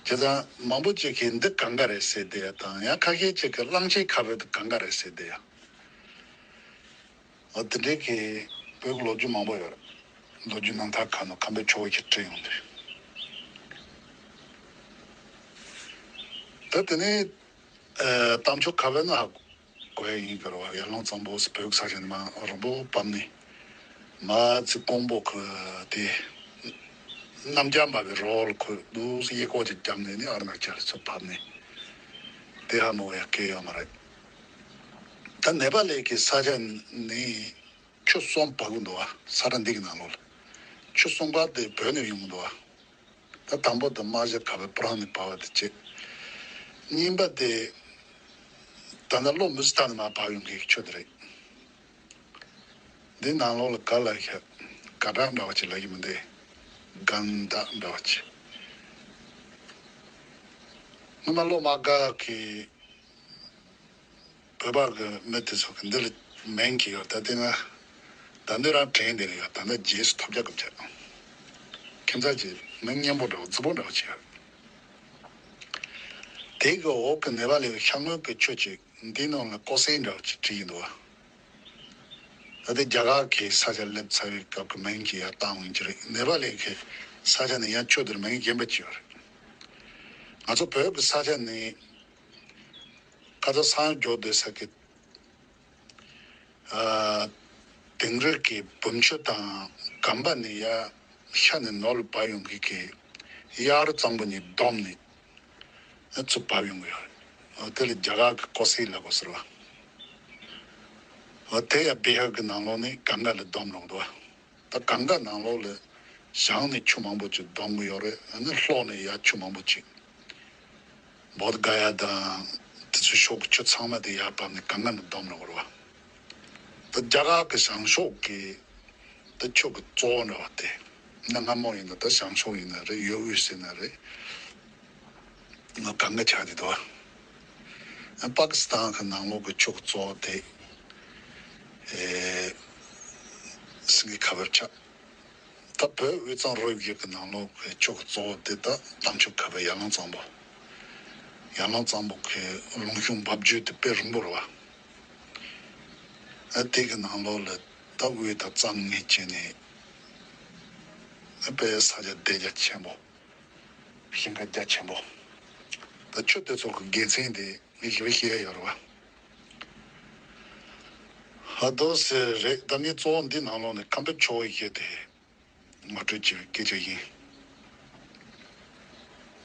བྱས་ཙང་མང་པོ་ཅིག་གིས་འདི་གངྒཱ་རེད་ཟེར་བསྡད་ཡ་དང་། ཡང་ཁ་ཤས་ཅིག་གིས་གླང་ཆེན་ཁ་བ་དེ་གངྒཱ་རེད་ཟེར་བསྡད་ཡ། འོ་དེ་འདྲའི་གི་བོད་ཀྱི་ལོ་རྒྱུས་མང་པོ་ཡོད་རེད། ལོ་རྒྱུས་རྣམ་ཐར་ཁག་ནང་ཁམས་པའི་ཆོས་ཀྱིས་བྲིས་ཡོང་དུས། ད་དེ་ནས་ཨ་རྟ་མཆོག་ཁ་བ་ན་ཧ་གོ་ཡ་ཡིན་གྱི་རེད་བ། ཡར་ཀླུང་གཙང་པོ་ཟེར་བོད་ས་ཆ་ནས་མར་རིང་པོ་བབས་ནས། མར་ཚེ་ཀོང་པོ་ཁུལ་དེ། གནམ་རྒྱ་མ་བའི་རི་བོ་ལ་ཁུལ་འདུག་སེ་གཡས་སྐོར་ཅིག་བརྒྱབ་ནས་ནི་ཨ་རུ་ན་ཅལ་ཚུར་བབས་ནས། དེ་ཧ་མ་གོ་ཡ་གང་ཡོད་མ་རེད། ད་ནེ་པ་ལི་གི་ས་ཆ་ནས་ཆུ་གསུམ་བབས་ཀྱི་འདུག་བ། ས་ཁྲ་འདི་གི་ནང་ལོགས་ལ་ཆུ་གསུམ་ཀ་དེ་བོད་ནས་ཡོང་གི་འདུག་བ། ད་དང་པོ་དེ་རྨ་བྱ་ཁ་བའི་སྤུ་རང་ནས་བབས་པ་དེ་བྱས། གཉིས་པ་དེ་ད་ལྟ་གློ་མུ་ཙི་ཐང་ནས་མར་བབས་ཡོང་མཁན་གྱི་ཆུ་དེ་རེད། འདི་ནང་ལོགས་ལ་ག་ལ་ཤ་ག་བྲག་འདྲ་བ་ཅིག་ལབ་ཀྱི་མི་འདུག་གན་ད་འདྲ་བ་ཅིག་སྔོན་མ་སློབ་མ་འགའ་གིས་བོད་པ་གི་མི་དེ་ཚོ་གི་འདི་ལ་མིང་གི་ཡོད། ད་དེ་ང་ད་འདི་རང་དྲན་བསྡད་ཀྱི་ཡོད། ད་ནི་རྗེས་སུ་ཐོབ་རྒྱག་གི་བྱས། ཁྱིམ་ཚང་གི་མིང་སྙན་པོ་འདྲ་བོ་རྫིག་པོ་འདྲ་བོ་ཅིག་ཡོད། དེ་གི་འོག་གི་ནེ་པ་ལི་གི་ཤར་ངོས་ཀྱི་ཆུ་ཅིག་འདིའི་ནང་ལ་ཀོ་སེ་འདྲ་བོ་ཅིག་བྲིས་ཡིན་འདུག་བ། ད་ལྟ་རྒྱ་གར་གྱི་ས་ཆ་སླེབས་ཚར་བའི་སྐབས་ཀྱི་མིང་གི་ཡར་བཏང་ཡོང་གི་རེད། ནེ་པ་ལི་གི་ས་ཆ་ནས་ཡང་ཆུ་དེར་མིང་གཞན་པ་ཅིག་ཡོད་རེད། ང་ཚོ་བོད་ཀྱི་ས་ཆ་ནས་ཁ་ཚ་སང་རྒྱོ་སྡོད་ས་གི་ཨ་དིང་རི་གི་བུམ་ཆུ་དང་གམ་པ་ནས་ཡར་ཤར་ནས་ནོར་ལ་བབས་ཡོང་གི་གི་གཡག་རུ་གཙང་པོ་གཉིས་བསྡོམས་ནས་ཨ་ཚུར་བབས་ཡོང་གི་ཡོད་རེད། ཨ་དེ་ལ་རྒྱ་གར་གྱི་ཀོ་སེ་ལབ་དགོས་ཟེར་བ། ཨ་དེ་ཡང་བི་ཧར་གྱི་ནང་ལོགས་ནས་གངྒཱ་ལ་བསྡོམས་ཡོང་འདུག་བ། ད་གངྒཱ་ནང་ལོགས་ལ་བྱང་ནས་ཆུ་མང་པོ་ཅིག་བསྡོམས་ཀྱི་ཡོད་རེད། ཨ་ནི་ལྷོ་ནས་ཡར་ཆུ་མང་པོ་ཅིག་བོདྷ་ག་ཡ་དང་དེ་ཚོའི་ཕྱོགས་ཀྱི་ཆུ་ཚང་མ་དེ་ཡར་བབས་ནས་གངྒཱ་ནང་བསྡོམས་ཡོང་གི་རེད་བ། ད་རྒྱ་གར་གྱི་བྱང་ཕྱོགས་ཀྱི་ད་ཆུ་གི་གཙོ་བོ་འདྲ་བ་དེ། གནའ་སྔ་མོ་ཡིན་ན་ད་བྱང་ཕྱོགས་ཡིན་ན་རེད། ཡོ་དབུས་ཟེར་ན་རེད། ང་གང་ག་ཆགས་བསྡད་འདུག་བ། པ་ཀི་སི་ཐན་གྱི་ནང་ལོགས་ཀྱི་ཕྱོགས་གཙོ་བོ་དེ་ཨེ་སིང་གེ་ཁ་བར་ཆགས། ད་བོད་དབུས་གཙང་རུ་བཞི་གི་ནང་ལོགས་ཀྱི་ཕྱོགས་གཙོ་བོ་དེ་ད་རྟ་མཆོག་ཁ་བའི་ཡར་ཀླུང་གཙང་པོ། ཡར་ཀླུང་གཙང་པོ་གི་ལུང་གཤོང་འབབ་རྒྱུད་དེ་དཔེ་རིང་པོ་རེད་བ། ཨ་དེ་གི་ནང་ལོགས་ལ་ད་དབུས་དང་གཙང་ངེས་བྱས་ནས་ཨ་དཔེ་ས་ཆ་གདན་རྒྱ་ཆེན་པོ། ཞིང་ཁ་རྒྱ་ཆེན་པོ། ད་ཆུ་དེ་ཚོ་གི་དགེ་མཚན་དེ་ངས་ཞུ་ཤེས་ཡ་ཡོད་རེད་བ། ཧ་དོ་ཟེར་རེད། ད་ངས་གཙོ་བོ་འདི་ནང་ལོགས་ནས་ཁམས་པའི་ཆུ་བོ་ཞིག་དེ་ངོ་སྤྲོད་བྱེད་པའི་སྐད་ཆ་ཡིན།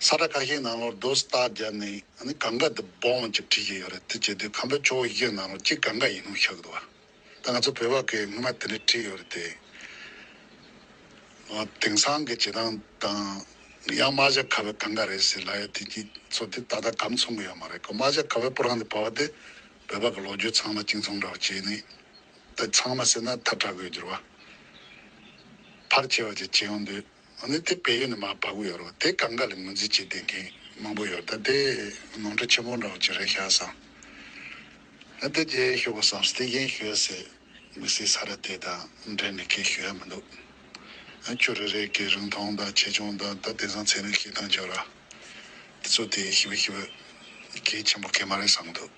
ས་ཁྲ་ཁ་ཤས་ནང་ལོགས་རྡོ་སྟག་རྒྱབ་ནས་ཨ་ནི་གངྒཱ་དེ་སྦོམ་གྱི་བྲིས་ཀྱི་ཡོད་རེད། དེ་བྱས་དུས་ཁམས་པའི་ཆུ་བོ་ཞིག་ནང་ལོགས་གཅིག་གངྒཱ་ཡིན་ནོ་ཤག་འདུག་བ། ད་ང་ཚོ་བོད་པ་གིས་སྔོན་མ་དེ་འདྲ་བྲིས་ཡོད་རེད་དེ། ཨ། དེང་སང་གི་བྱེད་སྟངས་དང་། ཡང་རྨ་བྱ་ཁ་བའི་གངྒཱ་རེད་ཟེར་ལབ་ཡ་དེ་གྱི་ཚོ་དེ་ད་ལྟ་ག་མཚུངས་ཀྱི་ཡོད་མ་རེད་ཀོ། རྨ་བྱ་ཁ་བའི་སྤུ་རང་དེ་བབས་པ་དེ་བོད་པ་གི་ལོ་རྒྱུས་ཚང་མ་གཅིག་མཚུངས་འདྲ་བོ་བྱས་ནས། ད་ཚང་མ་ཟེར་ན་ཐལ་དྲགས་དགོས་རྒྱུ་རེད་བ། ཕལ་ཆེ་བ་ཅིག་བྱེད་ཡོང་དུས། ཨ་ནི་དེ་བལ་ཡུལ་ནས་མར་བབས་ཀྱི་ཡོད་རེད་བ། དེ་གངྒཱ་ལ་ངོས་འཛིན་བྱེད་བསྡད་མཁན་མང་པོ་ཡོད་རེད། ད་དེ་ནོར་འཁྲུལ་ཆེན་པོ་འདྲ་བོ་ཅིག་རེད་ཤག་བསམ། ཨ། དེ་རྗེས་ཞུ་དགོས་བསམ། དེ་གཞན་ཞུ་ཡ་ཟེར། མི་སེར་ས་ར་དེ་དང་འབྲེལ་ནས་ཁས་ཞུ་ཡ་མི་འདུག་ཨ། ཆུ་རེ་རེ་གི་རིང་ཐུང་དང་ཆེ་ཆུང་དང་ད་དེང་སང་ཚན་རིག་ཤེས་སྟངས་སྦྱོར་ར་དེ་ཚོ་དེ་ཞིབ་ཞིབ་གལ་ཆེན་པོ་གལ་མ་རེད་བསམ་གི་འདུག